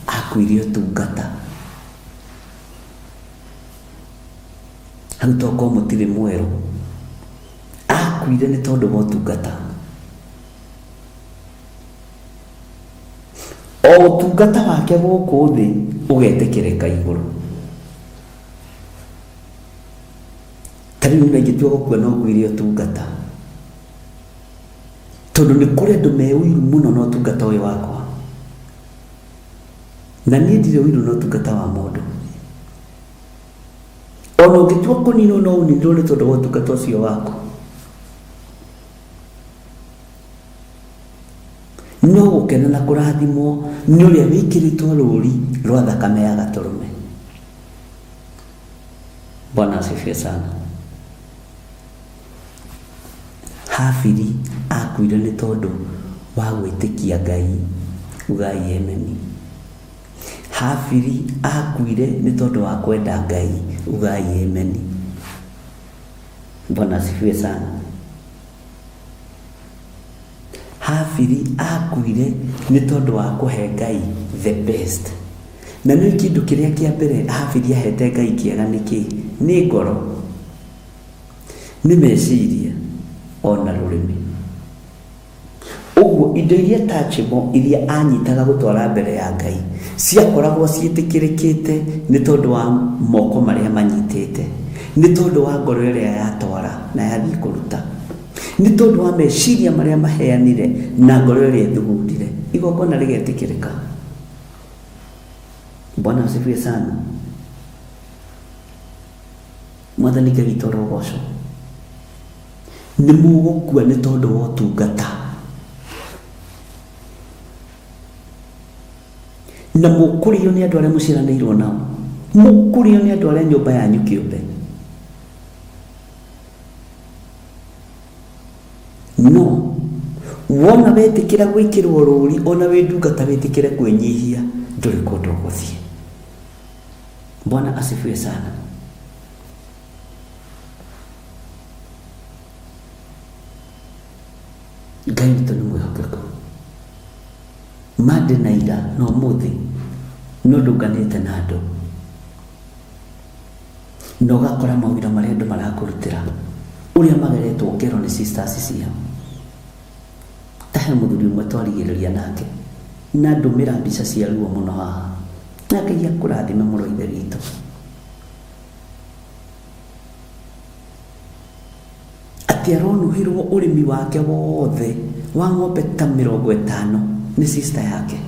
akuire ũtungata. Hau tokorwo mũtirĩ mwerũ. Akuire nĩ tondũ wa ũtungata. O ũtungata wake gũkũ thĩ ũgetĩkĩrĩka igũrũ. Ta rĩu niĩ ingĩtua gũkua no nguire ũtungata. Tondũ nĩ kũrĩ andũ me ũiru mũno na ũtungata ũyũ wakwa. Na niĩ ndirĩ ũiru na ũtungata wa mũndũ. Ona ũngĩtua kũninwo no ũninirwo nĩ tondũ wa ũtungata ũcio waku. No gũkena na kũrathimwo nĩ ũrĩa wĩkĩrĩtwo rũũri rwa thakame ya gatũrũme. Bwana asifiwe sana. Habili akuire nĩ tondũ wa gwĩtĩkia Ngai, ugai ameni. Habili akuire nĩ tondũ wa kwenda Ngai, ugai ameni. Bwana asifiwe sana. Habili akuire nĩ tondũ wa kũhe Ngai the best. Na nĩ kĩndũ kĩrĩa kĩa mbere Habili ahete Ngai kĩega nĩ kĩ? Nĩ ngoro, nĩ meciria, ona rũrĩmĩ. Ũguo indo iria touchable iria anyitaga gũtwara mbere ya Ngai ciakoragwo ciĩtĩkĩrĩkĩte nĩ tondũ wa moko marĩa manyitĩte, nĩ tondũ wa ngoro ĩrĩa yatwara na yathiĩ kũruta, nĩ tondũ wa meciria marĩa maheanire na ngoro ĩrĩa ĩthugundire, igongona rĩgetĩkĩrĩka. Bwana asifiwe sana. Mwathani Ngai witũ arogocwo. Nĩ mũgũkua nĩ tondũ wa ũtungata. Na mũkũrĩo nĩ andũ arĩa mũciaranĩirwo nao. Mũkũrĩo nĩ andũ arĩa nyũmba yanyu kĩũmbe. No wona wetĩkĩra gwĩkĩrwo rũri ona wĩ ndungata wĩtĩkĩre kwĩnyihia ndũrĩ kũndũ ũgũthiĩ. Bwana asifiwe sana. Ngai witũ nĩ mwĩhokeku. Ma ndĩ na ira na ũmũthĩ no ndũnganĩte na andũ na ũgakora mawĩra marĩa andũ marakũrutĩra ũrĩa mageretwo ngero nĩ sisters ciao. Ta he mũthuri ũmwe twarigĩrĩria nake. Na ndũmĩra mbica cia ruo mũno haha. Na Ngai akũrathime mũno ithe witũ. Atĩ aronũhĩrwo ũrĩmi wake wothe wa ng'ombe ta 50 nĩ sister yake.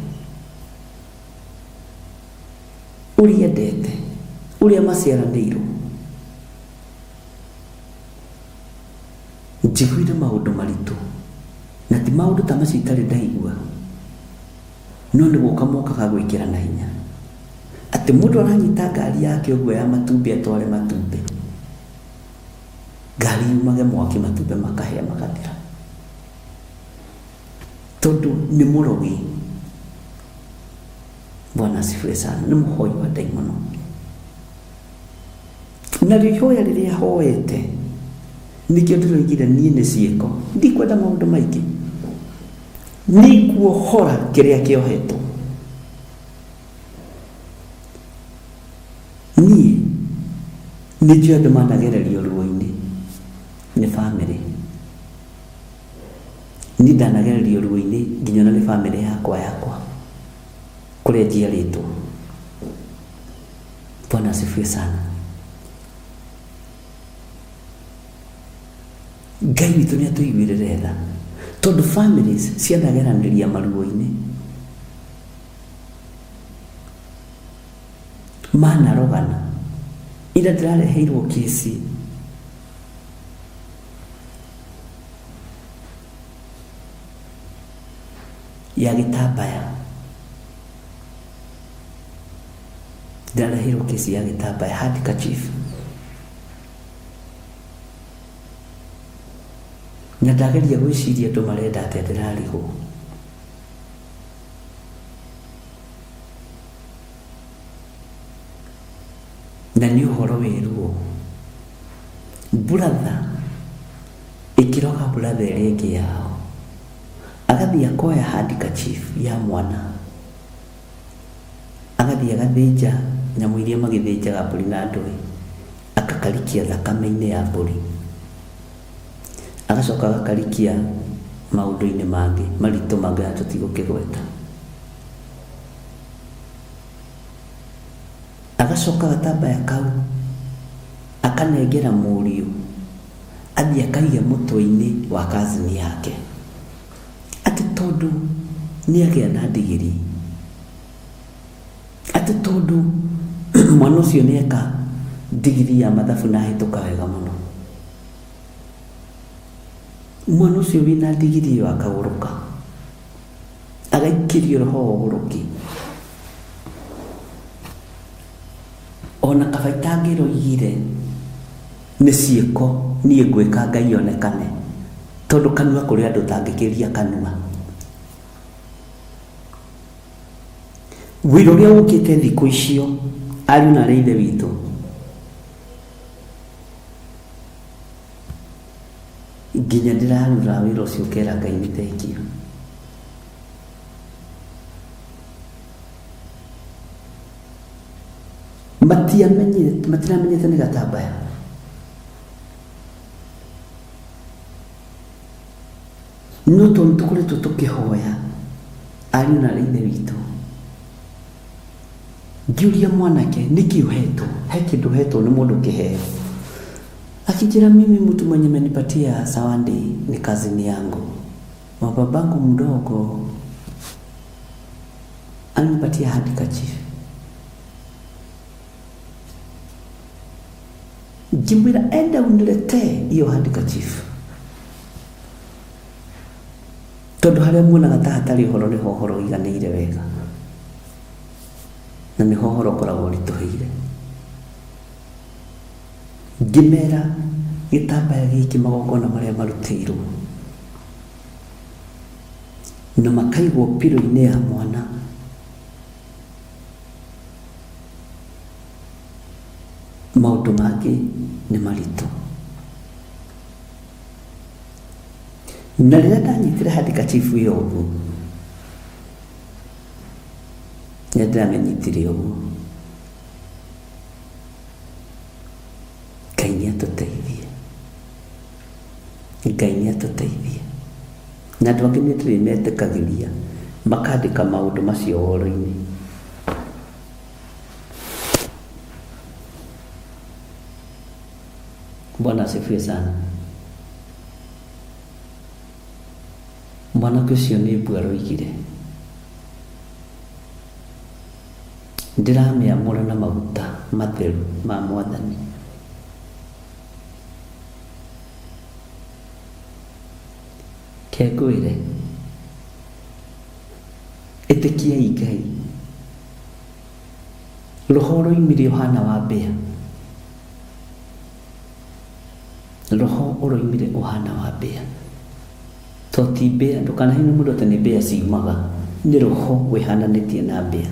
Ũrĩa endete, ũrĩa maciaranĩirwo. Njiguire maũndũ maritũ, na ti maũndũ ta macio itarĩ ndaigua, no nĩ gũka mokaga gwĩkĩra na hinya. Atĩ mũndũ aranyita ngari yake ũguo ya matumbĩ atware matumbĩ, ngari yumage mwaki matumbĩ makahĩa magathira. Tondũ nĩ mũrogi. Bwana asifiwe sana. Nĩ mũhoi wa ndaimono. Narĩo ihoya rĩrĩa hoete nĩkĩo ndĩroigire niĩ nĩ ciĩko ndikwenda maũndũ maingĩ nĩ kuohora kĩrĩa kĩohetwo niĩ nĩ njũĩ andũ managererio ruo-inĩ nĩ bamĩrĩ niĩ ndanagererio ruo-inĩ nginya ona nĩ bamĩrĩ yakwa yakwa kũrĩa njiarĩtwo Bwana asifiwe sana. Ngai witũ nĩ atũiguĩrĩre tha tondũ families cianageranĩria maruo-inĩ manarogana ira ndĩrareheirwo kesi ya gĩtambaya Ndareheirwo kesi ya gĩtambaya handkerchief na ndageria gwĩciria andũ marenda atĩa ndĩrarigwo. Na nĩ ũhoro wĩ ruo. Buratha ĩkĩroga buratha ĩrĩa ĩngĩ yao, agathiĩ akoya handkerchief ya mwana. Agathiĩ agathĩnja nyamũ iria magĩthĩnjaga mbũri na ndũĩ, agakarikia thakame-inĩ ya mbũri. Agacoka agakarikia maũndũ-inĩ mangĩ maritũ mangĩ ona tũtigũkĩgweta. Agacoka gatambaya kau akanengera mũriũ athiĩ akaige mũtwe-inĩ wa cousin yake. Atĩ tondũ nĩagĩa na ndigiri, atĩ tondũ mwana ũcio nĩeka ndigiri ya mathabu na ahĩtũka wega mũno, mwana ũcio wĩna ndigiri ĩyo akagũrũka, agaikĩrio roho wa ũgũrũki. Ona kaba itangĩroigire nĩ ciĩko niĩ ngwĩka Ngai onekane, tondũ kanua kũrĩ andũ ũtangĩkĩria kanua. Wĩra ũrĩa ũkĩte thikũ icio, ariũ na aarĩ a Ithe witũ, nginya ndĩrarura wĩra ũcio ngera Ngai nĩ thengiũ. Matiamenyire, matiramenyete nĩ gatambaya. No tondũ tũkoretwo tũkĩhoya ariũ na aarĩ a Ithe witũ, ngĩũria mwanake nĩkĩ ũhetwo, he kĩndũ ũhetwo nĩ mũndũ kĩheo. Akĩnjĩra mimi mtu mwenye amenipatia zawadi ni cousin yangu wa babangu mdogo alinipatia handkerchief. Ngĩmwĩra enda uniletee hiyo handkerchief tondũ harĩa muonaga ta hatarĩ ũhoro nĩho ũhoro ũiganĩire wega na nĩho ũhoro ũkoragwo ũritũhĩire. Ngĩmera gĩtambaya gĩkĩ magongona marĩa marutĩirwo na makaigwo pillow-inĩ ya mwana. Maũndũ mangĩ nĩ maritũ. Na rĩrĩa ndanyitire handkerchief ĩyo ũguo, nĩ ndĩramĩnyitire ũguo, Ngai nĩ atũteithie. Ngai nĩ atũteithie. Na andũ angĩ nĩ ndĩrĩmetĩkagĩria Makandĩka maũndũ macio woro-inĩ. Bwana asifiwe sana. Mwanake ũcio nĩ mbu aroigire. Ndĩramĩamũra na maguta matheru ma Mwathani. Ke ngwĩre, ĩtĩkiai Ngai. Roho ũroimire ũhana wa mbĩa. Roho ũroimire ũhana wa mbĩa. To ti mbĩa, ndũkanaheenie mũndũ atĩ nĩ mbĩa ciumaga. Nĩ roho wĩhananĩtie na mbĩa.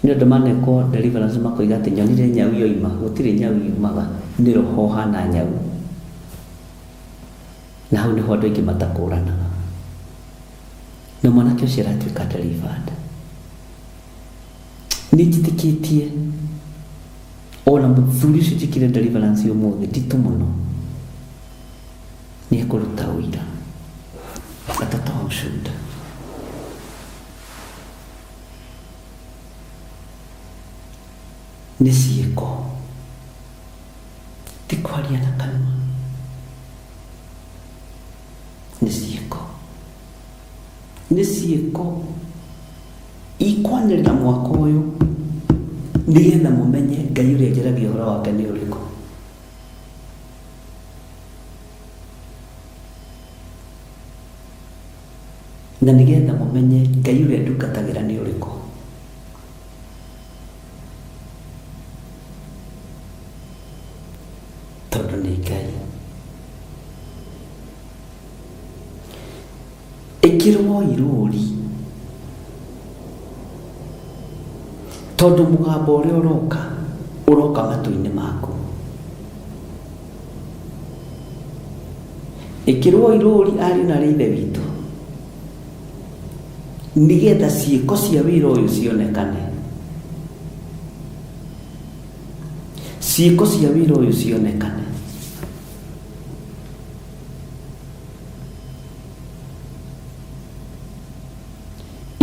Nĩ andũ manekwo deliverance makoiga atĩ nyonire nyau yoima, gũtirĩ nyau yumaga, nĩ roho ũhana nyau. Na hau nĩho andũ aingĩ matakũranaga. Na mwanake ũcio aratuĩka delivered. Nĩ njĩtĩkĩtie ona mũthuri ũcio njĩkire deliverance ũmũthĩ nditũ mũno nĩ ekũruta ũira atatoa ushuhuda. Nĩ ciĩko ti kwaria na kanua nĩ ciĩko nĩ ciĩko ikwanĩrĩra mwaka ũyũ nĩgetha mũmenye Ngai ũrĩa njaragia ũhoro wake nĩ ũrĩkũ. Na nĩgetha mũmenye Ngai ũrĩa ndungatagĩra nĩ ũrĩkũ. Tondũ nĩ Ngai. Ĩkĩrwoi rũũri, tondũ mũgambo ũrĩa ũroka, ũroka matũ-inĩ maku. Ĩkĩrwoi rũũri ariũ na aarĩ a Ithe witũ, nĩgetha ciĩko cia wĩra ũyũ cionekane. Ciĩko cia wĩra ũyũ cionekane.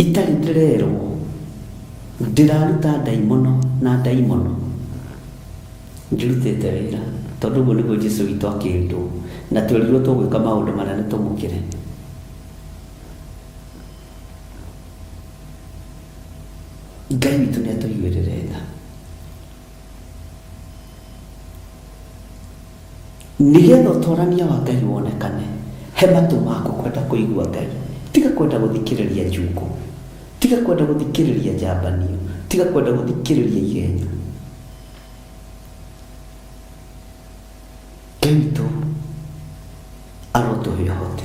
Itarĩ ndĩrerwo ndĩraruta ndaimono na ndaimono ndirutĩte wĩra tondũ ũguo nĩguo Jesu witũ akĩrirwo na twerirwo tũgwĩka maũndũ manene tũmũkĩre. Ngai witũ nĩ atũiguĩrĩre tha. Nĩgetha ũtorania wa Ngai wonekane, he matũ maku kwenda kũigua Ngai. Tiga kwenda gũthikĩrĩria njukũ. Tiga kwenda gũthikĩrĩria njambanio. Tiga kwenda gũthikĩrĩria igenyo. Ngai witũ arotũhe ũhoti.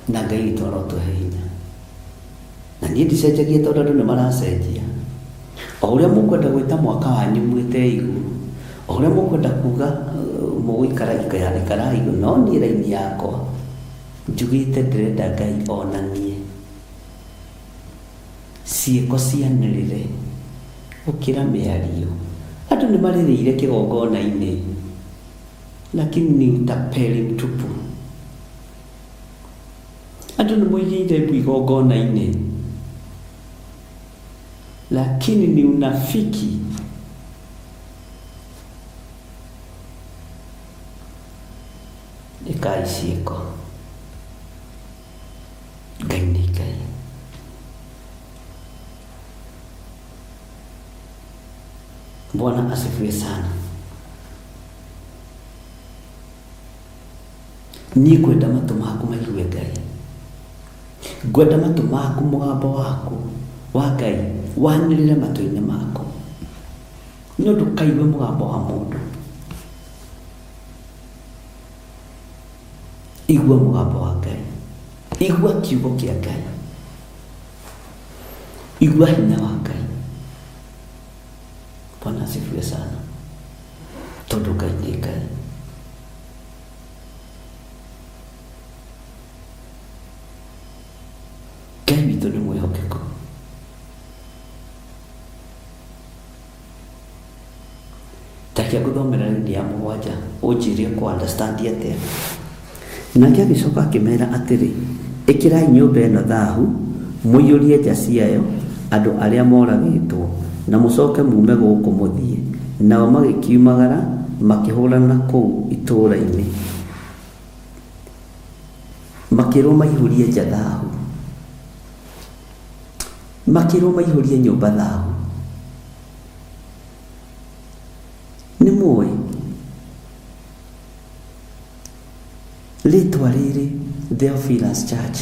Na Ngai witũ arotũhe hinya. Na niĩ ndicenjagia tondũ andũ nĩ maracenjia. O ũrĩa mũkwenda gwĩta mwaka wanyu mwĩte igũrũ, o ũrĩa mũkwenda kuga mũgũikara ikarai igũrũ, no niĩ raini yakwa njugĩte ndĩrenda Ngai onanie ciĩko cianĩrĩre gũkĩra mĩario. Andũ nĩ marĩrĩire kĩgongona-inĩ lakini ni utapeli mtupu. Andũ nĩ moigĩire mbu igongona-inĩ, lakini ni unafiki. Ĩkai ciĩko. Ngai nĩ Ngai. Bwana asifiwe sana. Niĩ ngwenda matũ maku maigue Ngai. Ngwenda matũ maku mũgambo waku wa Ngai wanĩrĩre matũ-inĩ maku. No ndũkaigue mũgambo wa mũndũ. Igua mũgambo wa Ngai. Igua kiugo kĩa Ngai. Igua hinya wa Ngai. Bwana asifiwe sana. Tondũ Ngai nĩ Ngai. Ngai witũ nĩ mwĩhokeku. Tareke ngũthomere raini ya mũgwanja ũnjĩre ũkũ understand atĩa. Nake agĩcoka akĩmera atĩrĩ, Ĩkĩrai nyũmba ĩno thahu, mũiyũrie nja ciayo andũ arĩa moragĩtwo, na mũcoke muume gũkũ mũthiĩ. Nao magĩkiumagara, makĩhũrana kũu itũũra-inĩ. Makĩrwo maihũrie nja thahu. Makĩrwo maihũrie nyũmba thahu. Nĩ mũĩ rĩtwa rĩrĩ Theophilus Church,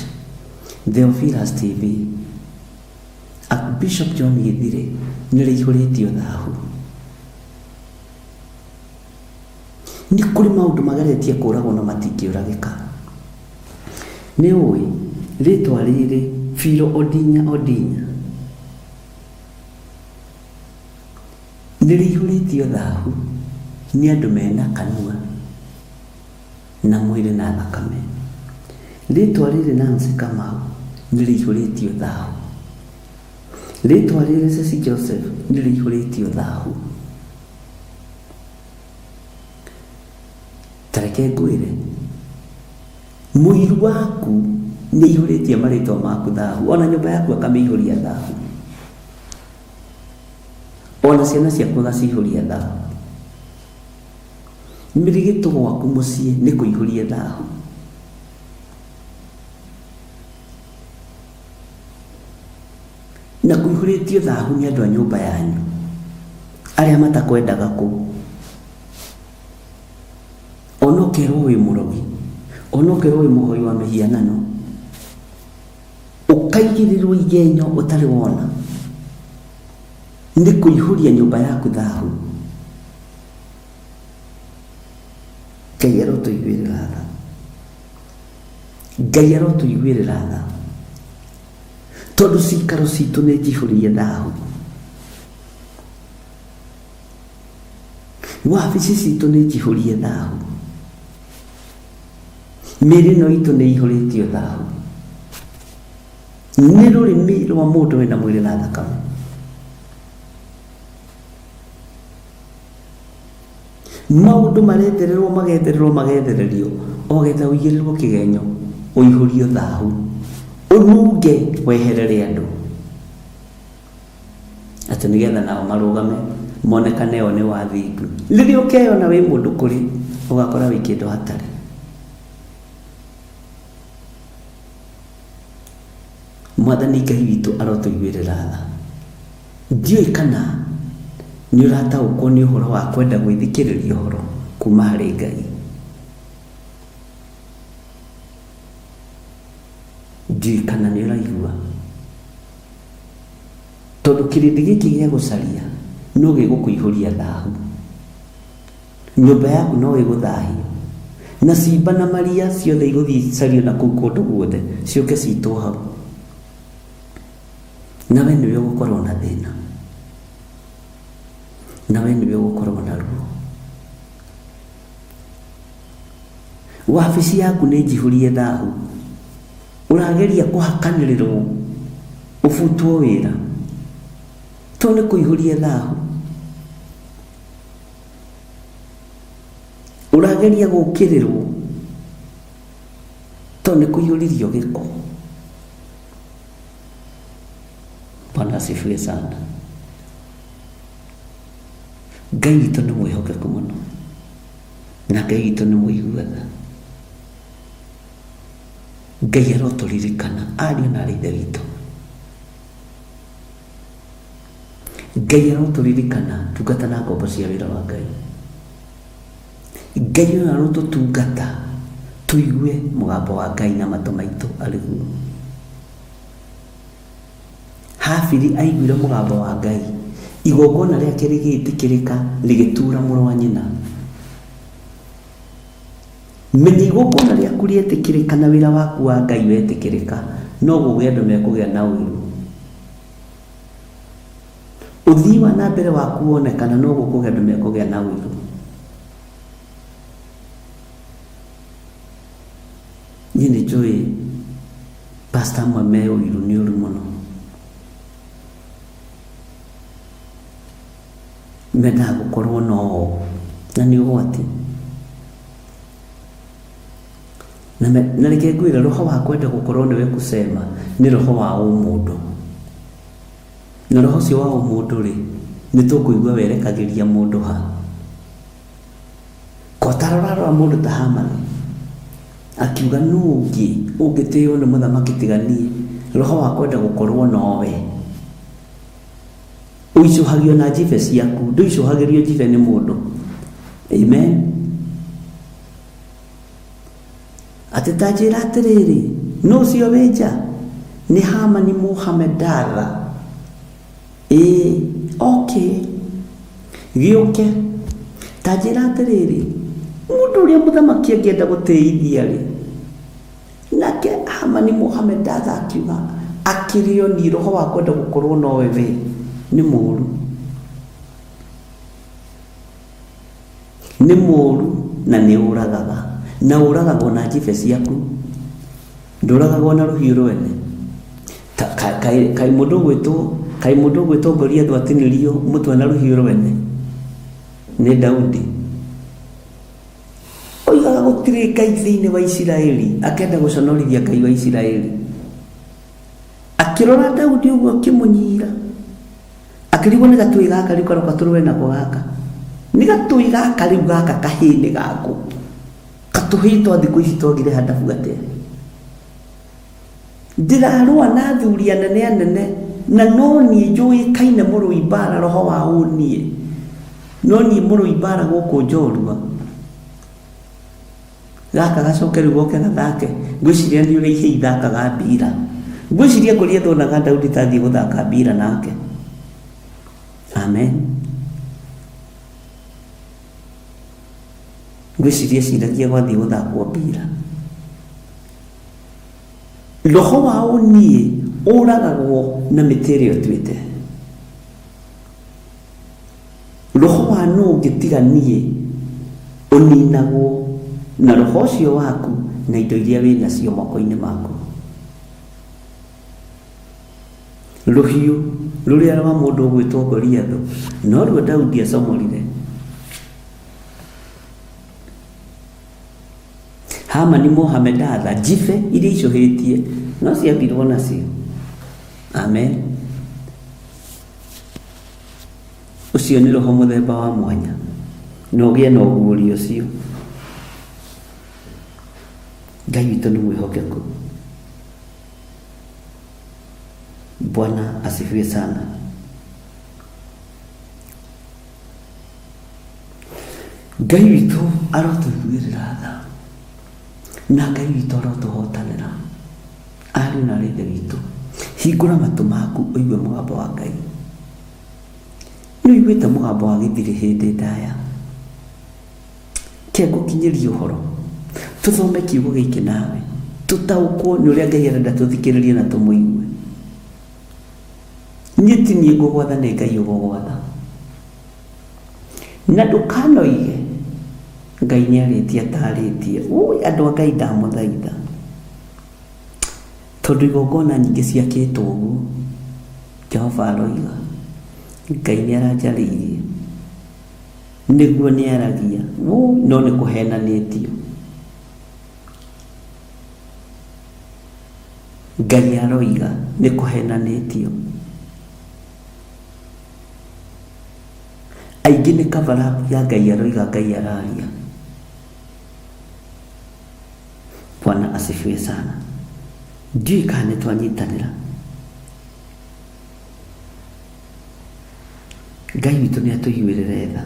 Theophilus TV, Archbishop John Githire nĩ rĩihũrĩtio thahu. Nĩ kũrĩ maũndũ mageretie kũragwo na matingĩũragĩka. Nĩ ũĩ rĩtwa rĩrĩ Philo Odinya Odinya nĩ rĩihũrĩtio thahu nĩ andũ mena kanua na mwĩrĩ na thakame. Rĩtwa rĩrĩ Nancy Kamau nĩ rĩihũrĩtio thahu. Rĩtwa rĩrĩ Ceci Joseph nĩ rĩihũrĩtio thahu. Ta reke ngwĩre, mũiru waku nĩ aihũrĩtie marĩtwa maku thahu, ona nyũmba yaku akamĩihũria thahu, ona ciana ciaku agacihũria thahu. Mĩrigĩtũ gwaku mũciĩ nĩ kũihũrie thahu. Na kũihũrĩtio thahu nĩ andũ a nyũmba yanyu arĩa matakwendaga kũu. Ona ũkerwo wĩ mũrogi, ona ũkerwo wĩ mũhoi wa mĩhianano, ũkaigĩrĩrwo igenyo ũtarĩ wona, nĩ kũihũria nyũmba yaku thahu. Ngai arotũiguĩrĩra tha. Ngai arotũiguĩrĩra tha. Tondũ cikaro citũ nĩ njihũrie thahu. Wabici citũ nĩ njihũrie thahu. Mĩĩrĩ ĩno itũ nĩ ĩihũrĩtio thahu. Nĩ rũrĩmĩ rwa mũndũ wĩna mwĩrĩ na thakame. Maũndũ marethererwo magethererwo magethererio o getha ũigĩrĩrwo kĩgenyo ũihũrio thahu ũnunge weherere andũ atĩ nĩgetha nao marũgame monekane o nĩ wathingu. Rĩrĩa ũkeyona wĩ mũndũ kũrĩ ũgakora wĩ kĩndũ hatarĩ. Mwathani Ngai witũ arotũiguĩrĩra tha. Ndiũĩ kana nĩ ũrataũkwo nĩ ũhoro wa kwenda gwĩthikĩrĩria ũhoro kuma harĩ Ngai. Ndiũĩ kana nĩ ũraigua. Tondũ kĩrĩndĩ gĩkĩ gĩa gũcaria no gĩgũkũihũria thahu. Nyũmba yaku no ĩgũthahie. Na cimba na maria ciothe igũthiĩ icario na kũu kũndũ guothe ciũke citwo hau. Nawe nĩwe ũgũkorwo na thĩna. Nawe nĩwe ũgũkorwo na ruo. Wabici yaku nĩ njihũrie thahu. Ũrageria kũhakanĩrĩrwo ũbutwo wĩra. To nĩ kũihũrie thahu. Ũrageria gũkĩrĩrwo to nĩ kũihũririo gĩko. Bwana asifiwe sana. Ngai witũ nĩ mwĩhokeku mũno na Ngai witũ nĩ mũigua tha. Ngai arotũririkana ariũ na aarĩ a Ithe witũ. Ngai arotũririkana ndungata na ngombo cia wĩra wa Ngai. Ngai ũyũ arotũtungata tũigue mũgambo wa Ngai na matũ maitũ arĩ guo. Habili aiguire mũgambo wa Ngai, igongona rĩake rĩgĩtĩkĩrĩka rĩgĩtura mũrũ wa nyina. Menya igongona rĩaku rĩetĩkĩrĩka na wĩra waku wa Ngai wetĩkĩrĩka, noguo ũrĩa andũ mekũgĩa na ũiru. Ũthii wa na mbere waku wonekana, noguo kũgĩa andũ mekũgĩa na ũiru. Niĩ nĩ njũĩ pastor amwe me ũiru nĩ ũru mũno. Mendaga gũkorwo no o, na nĩ ũgwati. Na na reke ngwĩre roho wa kwenda gũkorwo nĩwe kusema nĩ roho wa ũmũndũ. Na roho ũcio wa ũmũndũ rĩ, nĩ tũkũigua werekagĩria mũndũ ha. Ko ta rora rora mũndũ ta Hamani akiuga nũ ũngĩ ũngĩtĩo nĩ mũthamaki tiga niĩ, roho wa kwenda gũkorwo nowe. Ũicũhagio na njibe ciaku, ndũicũhagĩrio njibe nĩ mũndũ. Amen. Atĩ ta njĩra atĩrĩrĩ, nũ ũcio wĩ nja? Nĩ Hamani Mũhamedatha. Ĩĩ, okay. Gĩũke. Ta njĩra atĩrĩrĩ, mũndũ ũrĩa mũthamaki angĩenda gũtĩithia-rĩ, nake Hamani Mũhamedatha akiuga, akĩrĩ o niĩ, roho wa kwenda gũkorwo nowe we, nĩ mũũru. Nĩ mũũru na nĩ ũragaga, na ũragagwo na njibe ciaku, ndũragagwo na rũhiũ rwene. Ta, ka, kaĩ, kaĩ mũndũ ũgwĩtwo kaĩ mũndũ ũgwĩtwo Goliathũ atinirio mũtwe na rũhiũ rwene nĩ Daudi? Oigaga gũtirĩ Ngai thĩinĩ wa Isiraeli, akenda gũconorithia Ngai wa Isiraeli. Akĩrora Daudi ũguo akĩmũnyira. Akĩrigwo nĩ gatũĩ gaka rĩu karoka tũrũe nako gaka. Nĩ gatũĩ gaka rĩu gaka kahĩĩ nĩ gakũ. Katũhĩĩ twa thikũ ici twagire handabu atĩa. Ndĩrarũa na athuri anene anene na no niĩ njũĩkaine mũrũi mbara roho wa ũniĩ. No niĩ mũrũi mbara gũkũ njorua. Gaka gacoke rĩu goke gathake. Ngwĩciria nĩ ũrĩa ihĩĩ ithakaga mbira. Ngwĩciria Goliathũ onaga Daudi ta athiĩ gũthaka mbira nake. Amen. Ngwĩciria eciragia gwathiĩ gũthakwo mbira. Roho wa ũniĩ ũragagwo na mĩtĩ ĩrĩa ũtuĩte. Roho wa nũ ũngĩ tiga niĩ ũninagwo na roho ũcio waku na indo iria wĩ nacio moko-inĩ maku. Rũhiũ rũrĩa rwa mũndũ ũgwĩtwo Goliathũ noruo Daudi acomorire. Hamani Mũhamedatha, njibe iria icũhĩtie no ciambirwo nacio. Amen. Ũcio nĩ roho mũthemba wa mwanya, na ũgĩe na ũguũrio ũcio. Ngai witũ nĩ mwĩhokeku. Bwana asifiwe sana. Ngai witũ arotũiguĩrĩra tha, na Ngai witũ arotũhotanĩra. Ariũ na aarĩ a Ithe witũ, hingũra matũ maku ũigue mũgambo wa Ngai. Nĩ ũiguĩte mũgambo wa gĩthirĩ hĩndĩ ndaya? Ke ngũkinyĩrie ũhoro, tũthome kiugo gĩkĩ nawe, tũtaũkwo nĩ ũrĩa Ngai arenda tũthikĩrĩrie na tũmũigue. Niĩ ti niĩ ngũgwatha, nĩ Ngai ũgũgwatha. Na ndũkanoige, Ngai nĩ arĩtie atarĩtie. Ũi andũ a Ngai ndamũthaitha. Tondũ igongona nyingĩ ciakĩtwo ũguo, Jehova aroiga, Ngai nĩ aranjarĩirie. Nĩguo nĩ aragia, wũi no nĩ kũhenanĩtio. Ngai aroiga nĩ kũhenanĩtio. Aingĩ nĩ cover up ya Ngai aroiga Ngai araria. Bwana asifiwe sana. Ndiũĩ kana nĩ twanyitanĩra. Ngai witũ nĩ atũiguĩrĩre tha.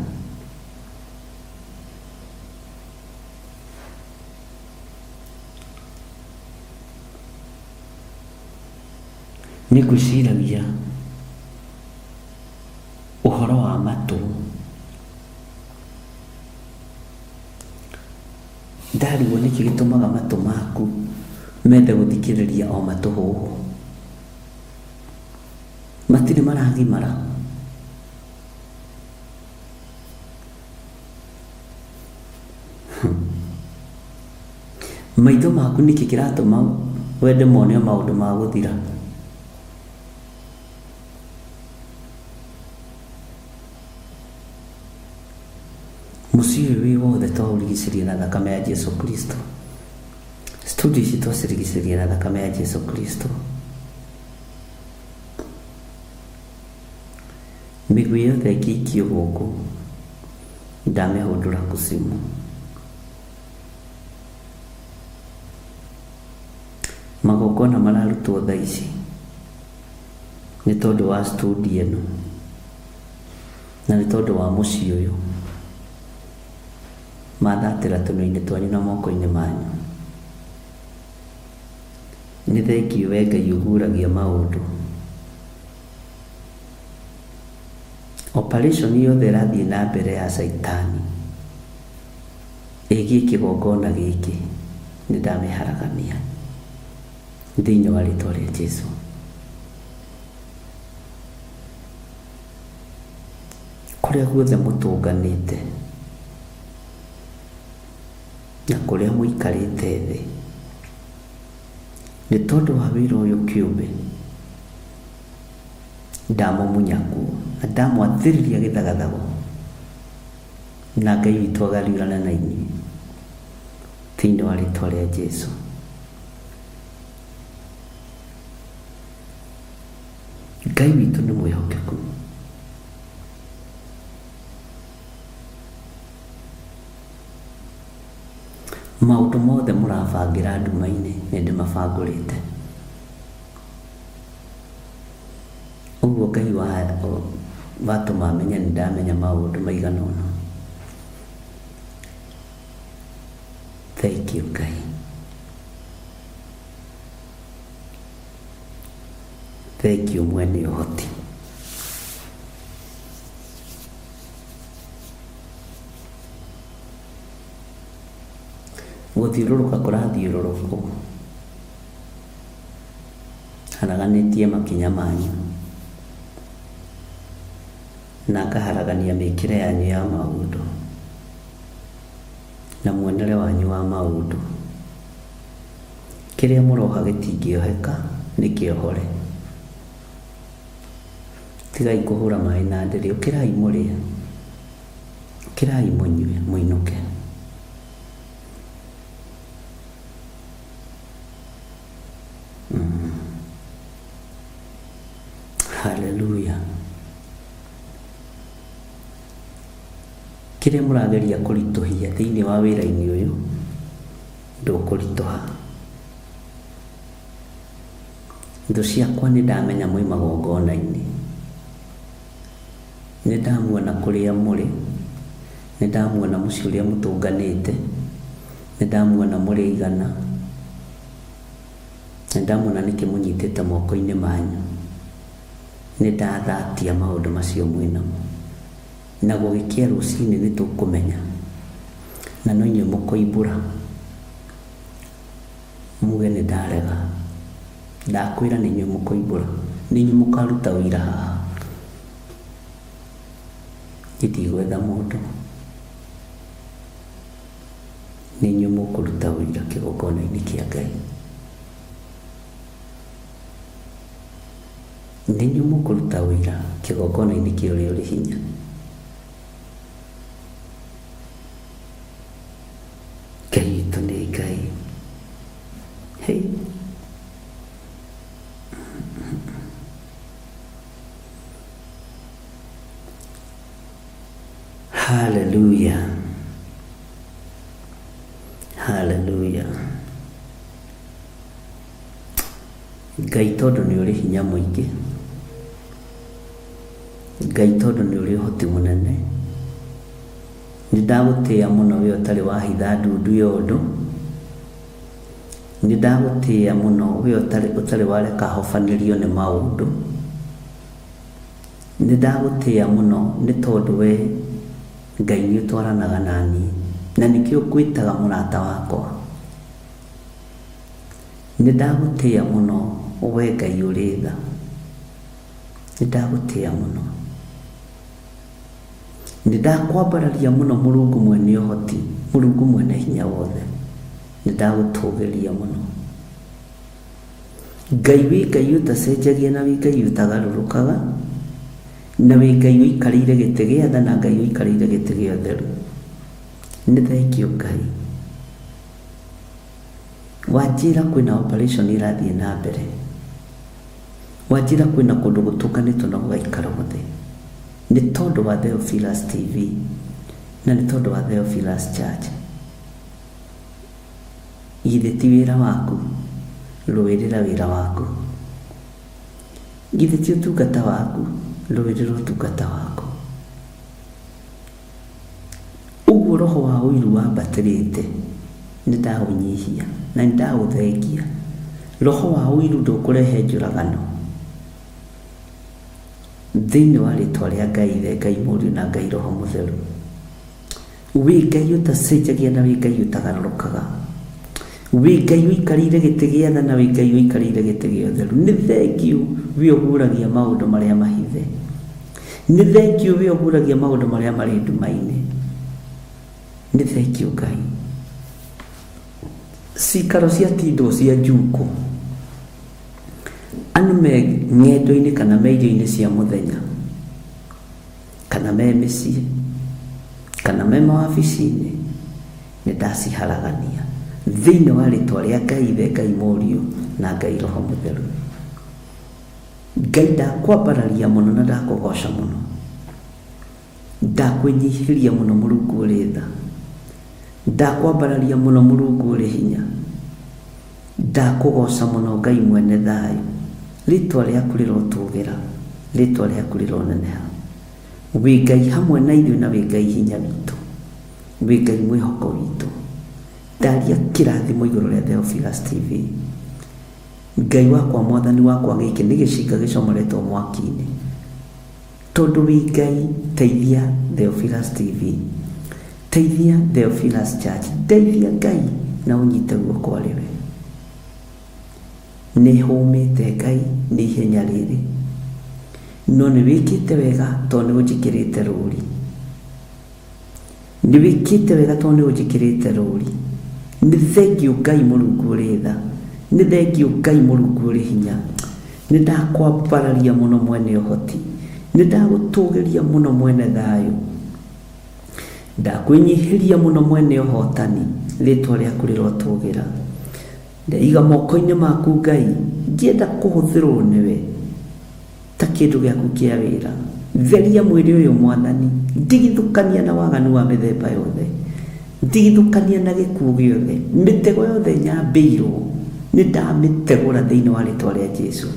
Nĩ ngwĩciragia ũhoro wa matũ. Ndarigwo nĩkĩ gĩtũmaga matũ maku mende gũthikĩrĩria o matũhũhũ. Matirĩ maragimara. Maitho maku nĩkĩ kĩratũma wende mone o maũndũ ma gũthira? Mũciĩ ũyũ wĩ wothe twaũrigicĩria na thakame ya Jesu Kristo. Studio ici twacirigicĩria na thakame ya Jesu Kristo. Mĩguĩ yothe ĩngĩikio gũkũ ndamĩhũndũra kusimu. Magongona mararutwo thaa ici nĩ tondũ wa studio ĩno na nĩ tondũ wa mũciĩ ũyũ. Mathatĩra tũnua-inĩ twanyu na moko-inĩ manyu. Nĩ thengiũ we Ngai ũguũragia maũndũ. Operation yothe ĩrathiĩ na mbere ya caitani ĩgiĩ kĩgongona gĩkĩ nĩ ndamĩharagania thĩinĩ wa rĩtwa rĩa Jesu. Kũrĩa guothe mũtũnganĩte na kũrĩa mũikarĩte thĩ, nĩ tondũ wa wĩra ũyũ kĩũmbe, ndamũmunya kuo na ndamwathĩrĩria gĩthagathago, na Ngai witũ agariũrana na inyuĩ thĩinĩ wa rĩtwa rĩa Jesu. Ngai witũ nĩ mwĩhokeku. Maũndũ mothe mũrabangĩra nduma-inĩ nĩ ndĩmabangũrĩte. Ũguo Ngai watũma menye nĩ ndamenya maũndũ maigana ũna. Thank you Ngai. Thank you mwene ũhoti. Gũthiũrũrũka kũrathiũrũrũkwo haraganĩtie makinya manyu na ngaharagania mĩkĩre yanyu ya maũndũ na muonere wanyu wa maũndũ. Kĩrĩa mũroha gĩtingĩoheka nĩ kĩohore. Tigai kũhũra maĩ na ndĩrĩ, ũkĩrai mũrĩe, ũkĩrai mũnyue, mũinũke. Hallelujah. Kĩrĩa mũrageria kũritũhia thĩinĩ wa wĩra-inĩ ũyũ, ndũkũritũha. Thũ ciakwa nĩ ndamenya mwĩ magongona-inĩ. Nĩ ndamuona kũrĩa mũrĩ, nĩ ndamuona mũciĩ ũrĩa mũtũnganĩte, nĩ ndamuona mũrĩ aigana, nĩ ndamuona nĩkĩ mũnyitĩte moko-inĩ manyu. Nĩ ndathatia maũndũ macio mwĩ namo. Na gũgĩkĩa rũcinĩ nĩ tũkũmenya, na no inyuĩ mũkoimbũra. Muge nĩ ndarega. Ndakwĩra nĩ inyuĩ mũkoimbũra. Nĩ inyuĩ mũkaruta ũira haha. Niĩ ndigwetha mũndũ. Nĩ inyuĩ mũkũruta ũira kĩgongona-inĩ kĩa Ngai. Nĩ inyuĩ mũkũruta ũira kĩgongona-inĩ kĩa ũrĩa ũrĩ hinya. Ngai witũ nĩ Ngai. Hey. Hallelujah. Hallelujah. Ngai tondũ nĩ ũrĩ hinya mũingĩ, Ngai tondũ nĩ ũrĩ ũhoti mũnene, nĩ ndagũtĩĩa mũno we ũtarĩ wahitha ndundu ya ũndũ, nĩ ndagũtĩĩa mũno we ũtarĩ, ũtarĩ wareka hobanĩrio nĩ maũndũ, nĩ ndagũtĩĩa mũno nĩ tondũ we Ngai nĩ ũtwaranaga na niĩ, na nĩkĩo ngwĩtaga mũrata wakwa. Nĩ ndagũtĩĩa mũno we Ngai ũrĩ tha, nĩ ndagũtĩĩa mũno. Nĩ ndakwambararia mũno Mũrungu mwene ũhoti, Mũrungu mwene hinya wothe, nĩ ndagũtũgĩria mũno. Ngai wĩ Ngai ũtacenjagia na wĩ Ngai ũtagarũrũkaga, na wĩ Ngai ũikarĩire gĩtĩ gĩa tha na Ngai ũikarĩire gĩtĩ gĩa ũtheru. Nĩ thengiũ Ngai. Wanjĩra kwĩna operation ĩrathiĩ na mbere. Wanjĩra kwĩna kũndũ gũtũnganĩtwo na gũgaikarwo thĩ. Nĩ tondũ wa Theophilus TV na nĩ tondũ wa Theophilus Church. Githĩ ti wĩra waku? Rũĩrĩra wĩra waku. Githĩ ti ũtungata waku? Rũĩrĩra ũtungata waku. Ũguo roho wa ũiru wambatĩrĩte, nĩ ndaũnyihia na nĩ ndaũthengia. Roho wa ũiru ndũkũrehe njũragano. Thĩinĩ wa rĩtwa rĩa Ngai Ithe, Ngai Mũriũ na Ngai Roho Mũtheru. Wĩ Ngai ũtacenjagia na wĩ Ngai ũtagarũrũkaga. Wĩ Ngai ũikarĩire gĩtĩ gĩa tha na wĩ Ngai ũikarĩire gĩtĩ gĩa ũtheru. Nĩ thengiũ we ũguũragia maũndũ marĩa mahithe. Nĩ thengiũ we ũguũragia maũndũ marĩa marĩ nduma-inĩ. Nĩ thengiũ Ngai. Cikaro ciatindwo cia njukũ. Andũ me ng'endo-inĩ kana me irio-inĩ cia mũthenya. Kana me mĩciĩ, kana me mawabici-inĩ, nĩ ndaciharagania thĩinĩ wa rĩtwa rĩa Ngai Ithe, Ngai Mũriũ, na Ngai Roho Mũtheru. Ngai ndakwambararia mũno na ndakũgoca mũno. Ndakwĩnyihĩria mũno Mũrungu ũrĩ tha. Ndakwambararia mũno Mũrungu ũrĩ hinya. Ndakũgoca mũno Ngai mwene thayũ. Rĩtwa rĩaku rĩrotũgĩra, rĩtwa rĩaku rĩroneneha. Wĩ Ngai hamwe na ithuĩ na wĩ Ngai hinya witũ. Wĩ Ngai mwĩhoko witũ. Ndaria kĩrathimo igũrũ rĩa Theophilus TV. Ngai wakwa mwathani wakwa gĩkĩ nĩ gĩcinga gĩcomoretwo mwaki-inĩ. Tondũ wĩ Ngai teithia Theophilus TV. Teithia Theophilus Church. Ndeithia Ngai na ũnyite guoko arĩ we. Nĩ hũmĩte Ngai nĩ ihenya rĩrĩ. No nĩ wĩkĩte wega tondũ nĩ ũnjĩkĩrĩte rũri. Nĩ wĩkĩte wega tondũ nĩ ũnjĩkĩrĩte rũri. Nĩ thengiũ Ngai Mũrungu ũrĩ tha. Nĩ thengiũ Ngai Mũrungu ũrĩ hinya. Nĩ ndakwambararia mũno mwene ũhoti. Nĩ ndagũtũgĩria mũno mwene thayũ. Ndakwĩnyihĩria mũno mwene ũhotani. Rĩtwa rĩaku rĩrotũgĩra. Ndeiga moko-inĩ maku Ngai, ngĩenda kũhũthĩrwo nĩwe. Ta kĩndũ gĩaku kĩa wĩra. Theria mwĩrĩ ũyũ, Mwathani. Ndigithũkania na waganu wa mĩthemba yothe. Ndigithũkania na gĩkuũ gĩothe. Mĩtego yothe nyambĩirwo, nĩ ndamĩtegũra thĩinĩ wa rĩtwa rĩa Jesu.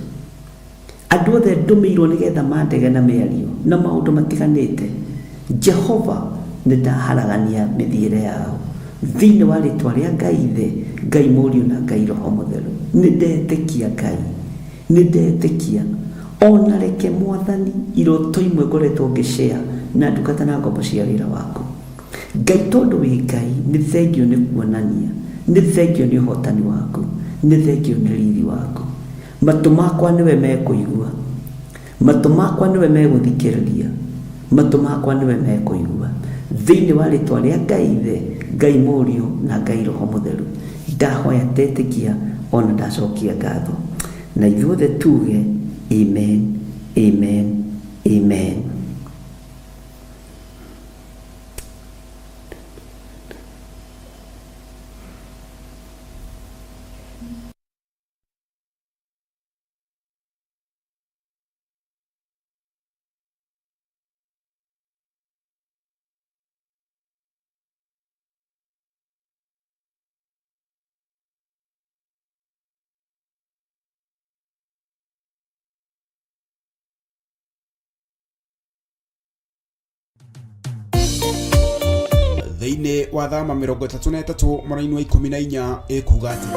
Andũ othe ndũmĩirwo nĩgetha mandege na mĩario na maũndũ matiganĩte, Jehova, nĩ ndaharagania mĩthiĩre yao. Thĩinĩ wa rĩtwa rĩa Ngai Ithe, Ngai Mũriũ na Ngai Roho Mũtheru. Nĩ ndetĩkia Ngai. Nĩ ndetĩkia. O na reke, Mwathani, iroto imwe ngoretwo ngĩ share na ndungata na ngombo cia wĩra waku. Ngai tondũ wĩ Ngai, nĩ thengiũ nĩ kuonania, nĩ thengiũ nĩ ũhotani waku, nĩ thengiũ nĩ riri waku. Matũ makwa nĩwe mekũigua. Matũ makwa nĩwe megũthikĩrĩria. Matũ makwa nĩwe mekũigua. Thĩinĩ wa rĩtwa rĩa Ngai Ithe, Ngai Mũriũ, na Ngai Roho Mũtheru, ndahoya ndetĩkia o na ndacokia ngatho. Na ithuothe tuge, Amen, Amen, Amen. Thĩinĩ wa thama 33 mũraini wa 14 ĩkuga atĩ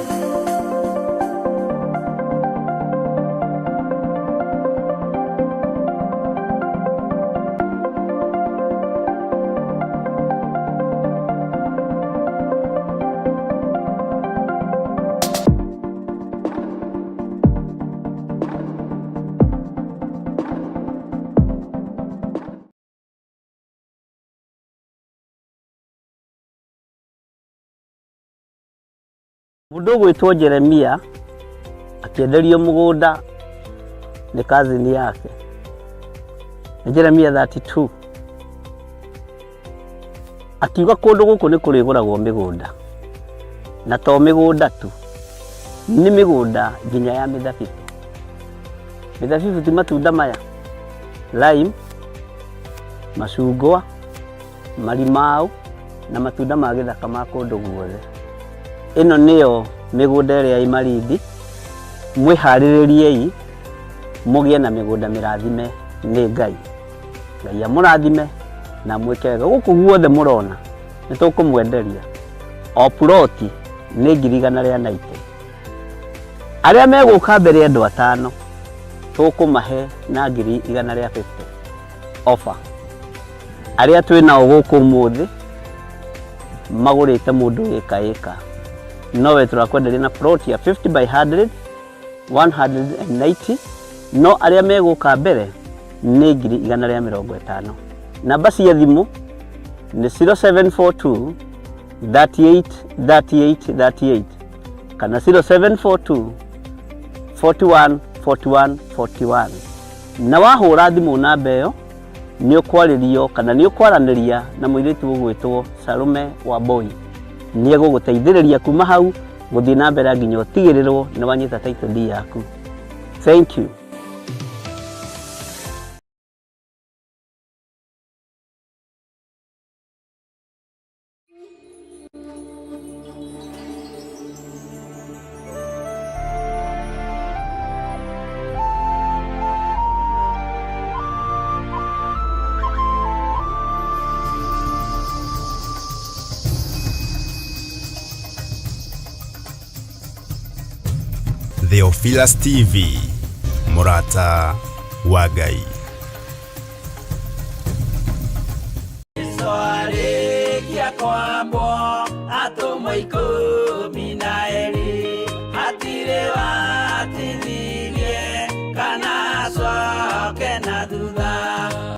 Mũndũ ũgwĩtwo Jeremia akĩenderio mũgũnda nĩ cousin yake. Nĩ Jeremia 32. Akiuga kũndũ gũkũ nĩ kũrĩgũragwo mĩgũnda na to mĩgũnda tu. Nĩ mĩgũnda nginya ya mĩthabibũ. Mĩthabibũ ti matunda maya, lime, macungwa, marimau na matunda ma gĩthaka ma kũndũ guothe. Ĩno nĩyo mĩgũnda ĩrĩa ĩ Malindi, mwĩharĩrĩriei mũgĩe na mĩgũnda mĩrathime nĩ Ngai. Ngai amũrathime na amwĩke wega. Gũkũ guothe mũrona nĩ tũkũmwenderia o puroti nĩ 190,000. Arĩa megũka mbere andũ atano tũkũmahe na 150,000 offer. Arĩa twĩ nao gũkũ ũmũthĩ magũrĩte mũndũ ĩka ĩka, nowe tũrakwenderia na plot ya 50 by 100 190, no arĩa megũka mbere nĩ 150,000. Namba cia thimũ nĩ 0742 38 38 38 kana 0742 41 41 41, na wahũra thimũ namba ĩyo nĩ ũkwarĩrio kana nĩ ũkwaranĩria na mũirĩtu ũgwĩtwo Salome Wambui. Nĩ egũgũteithĩrĩria kuma hau gũthiĩ na mbere nginya ũtigĩrĩrwo nĩ wanyita title deed yaku. Thank you. Theophilus TV, mũrata wa Ngai. Jesu arĩkia kwambwo atũmwo 12 hatirĩ watithirie kana acoke na thutha.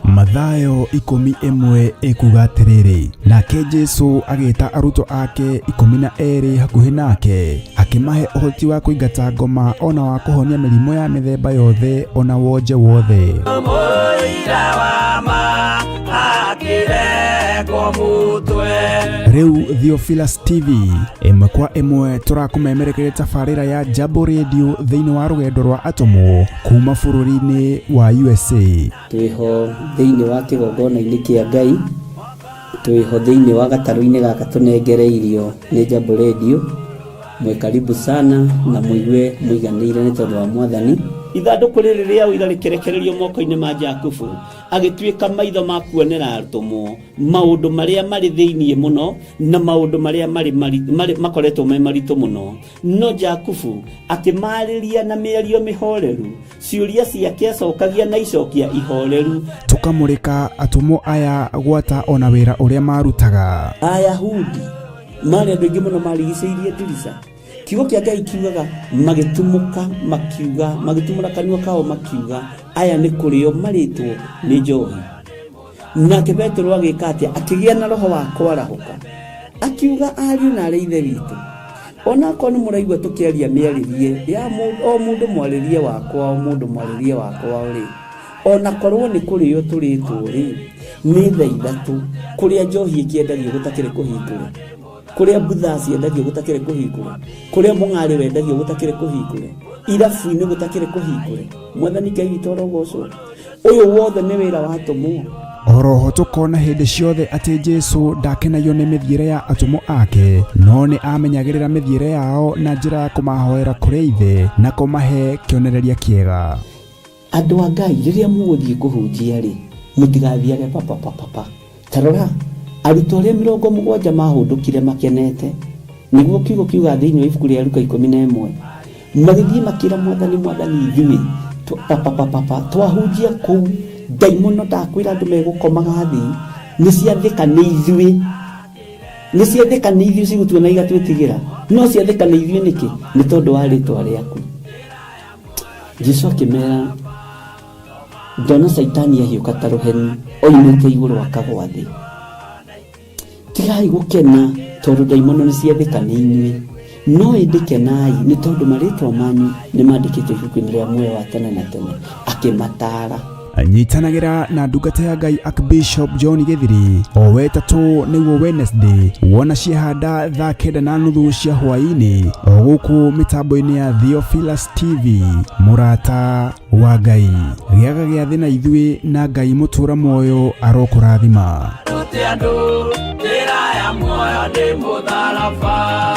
Mathayo 11 ĩkuga atĩrĩrĩ, nake Jesu agĩta arutwo ake 12 hakuhĩ nake, akĩmahe ũhoti wa kũingata ngoma ona wa kũhonia mĩrimũ ya mĩthemba yothe ona wonje wothe. Mũira wa ma akĩrengwo mũtwe. Rĩu Theophilus TV ĩmwe kwa ĩmwe tũrakũmemerekeria tabarĩra ya Jambo Radio thĩinĩ wa rũgendo rwa atũmwo kuma bũrũri-inĩ wa USA. Twĩho thĩinĩ wa kĩgongona-inĩ kĩa Ngai, twĩho thĩinĩ wa gatarũ-inĩ gaka tũnengereirio nĩ Jambo Radio. Mwĩ karibu sana na mũigue mũiganĩire nĩ tondũ wa Mwathani. Ithandũkũ rĩrĩ rĩa ũira rĩkĩrekererio moko-inĩ ma Jakubu, agĩtuĩka maitho ma kuonera atũmwo maũndũ marĩa marĩ thĩinĩ mũno na maũndũ marĩa marĩ makoretwo me maritũ mũno. No Jakubu akĩmaarĩria na mĩario mĩhoreru, ciũria ciake acokagia na icokia ihoreru. Tũkamũrĩka atũmwo aya gwata ona wĩra ũrĩa marutaga. Ayahudi marĩ andũ aingĩ mũno marigicĩirie ndirica. Kiugo kĩa Ngai kiugaga magĩtumũka makiuga, magĩtumũra kanua kao makiuga, aya nĩ kũrĩo marĩtwo nĩ njohi. Nake Petero agĩka atĩa? Akĩgĩa na roho wa kwarahũka, akiuga, ariũ na arĩ ithe witũ, onakorwo nĩ mũraigua tũkĩaria mĩarĩrie ya o mũndũ mwarĩrie wakwa, o mũndũ mwarĩrie wakwa rĩ, onakorwo nĩ kũrĩo tũrĩtwo rĩ, nĩ thaa 3 kũrĩa njohi ĩkĩendagio gũtakĩrĩ kũhingũre, kũrĩa mbutha ciendagio gũtakĩrĩ kũhingũre, kũrĩa mũng'arĩ wendagio gũtakĩrĩ kũhingũre, irabu-inĩ gũtakĩrĩ kũhingũre. Mwathani Ngai witũ arogocwo. Ũyũ wothe nĩ wĩra wa atũmwo. Oroho tũkona hĩndĩ ciothe atĩ Jesu ndakenagio nĩ mĩthiĩre ya atũmwo ake, no nĩ amenyagĩrĩra mĩthiĩre yao na njĩra ya kũmahoera kũrĩ Ithe na kũmahe kĩonereria kĩega. Andũ a Ngai, rĩrĩa mũgũthiĩ kũhunjia rĩ, mũtigathiage papapapapa. Ta rora, arutwo arĩa 70 maahũndũkire makenete, nĩguo kiugo kiugaga thĩinĩ wa ibuku rĩa Luka 11, magĩthiĩ makĩra Mwathani, Mwathani, ithuĩ papapapapa twahunjia kũu, ndaimono ndakwĩra andũ megũkomaga thĩ, nĩ ciathĩka nĩ ithuĩ, nĩ ciathĩka nĩ ithuĩ cigũtuona igatwĩtigĩra, no ciathĩka nĩ ithuĩ nĩkĩ? Nĩ tondũ wa rĩtwa rĩaku. Jesu akĩmera, ndona Caitani ahiũka ta rũheni oimĩte igũrũ akagwa thĩ. Tigai gũkena tondũ ndaimono nĩ ciathĩka nĩ inyuĩ, no ĩndĩ kenai nĩ tondũ marĩtwa manyu nĩ mandĩkĩtwo ibuku-inĩ rĩa muoyo wa tene na tene. Akĩmataara. Nyitanagĩra na ndungata ya Ngai Archbishop John Gĩthiri o wetatũ nĩguo Wednesday wona ciehanda thaa 9:30 cia hwaĩ-inĩ o gũkũ mĩtambo-inĩ ya Theophilus TV. Mũrata wa Ngai, gĩaga gĩathĩ na ithuĩ na Ngai mũtũra muoyo arokũrathima. Rute andũ njĩra ya muoyo nĩ mũtharaba.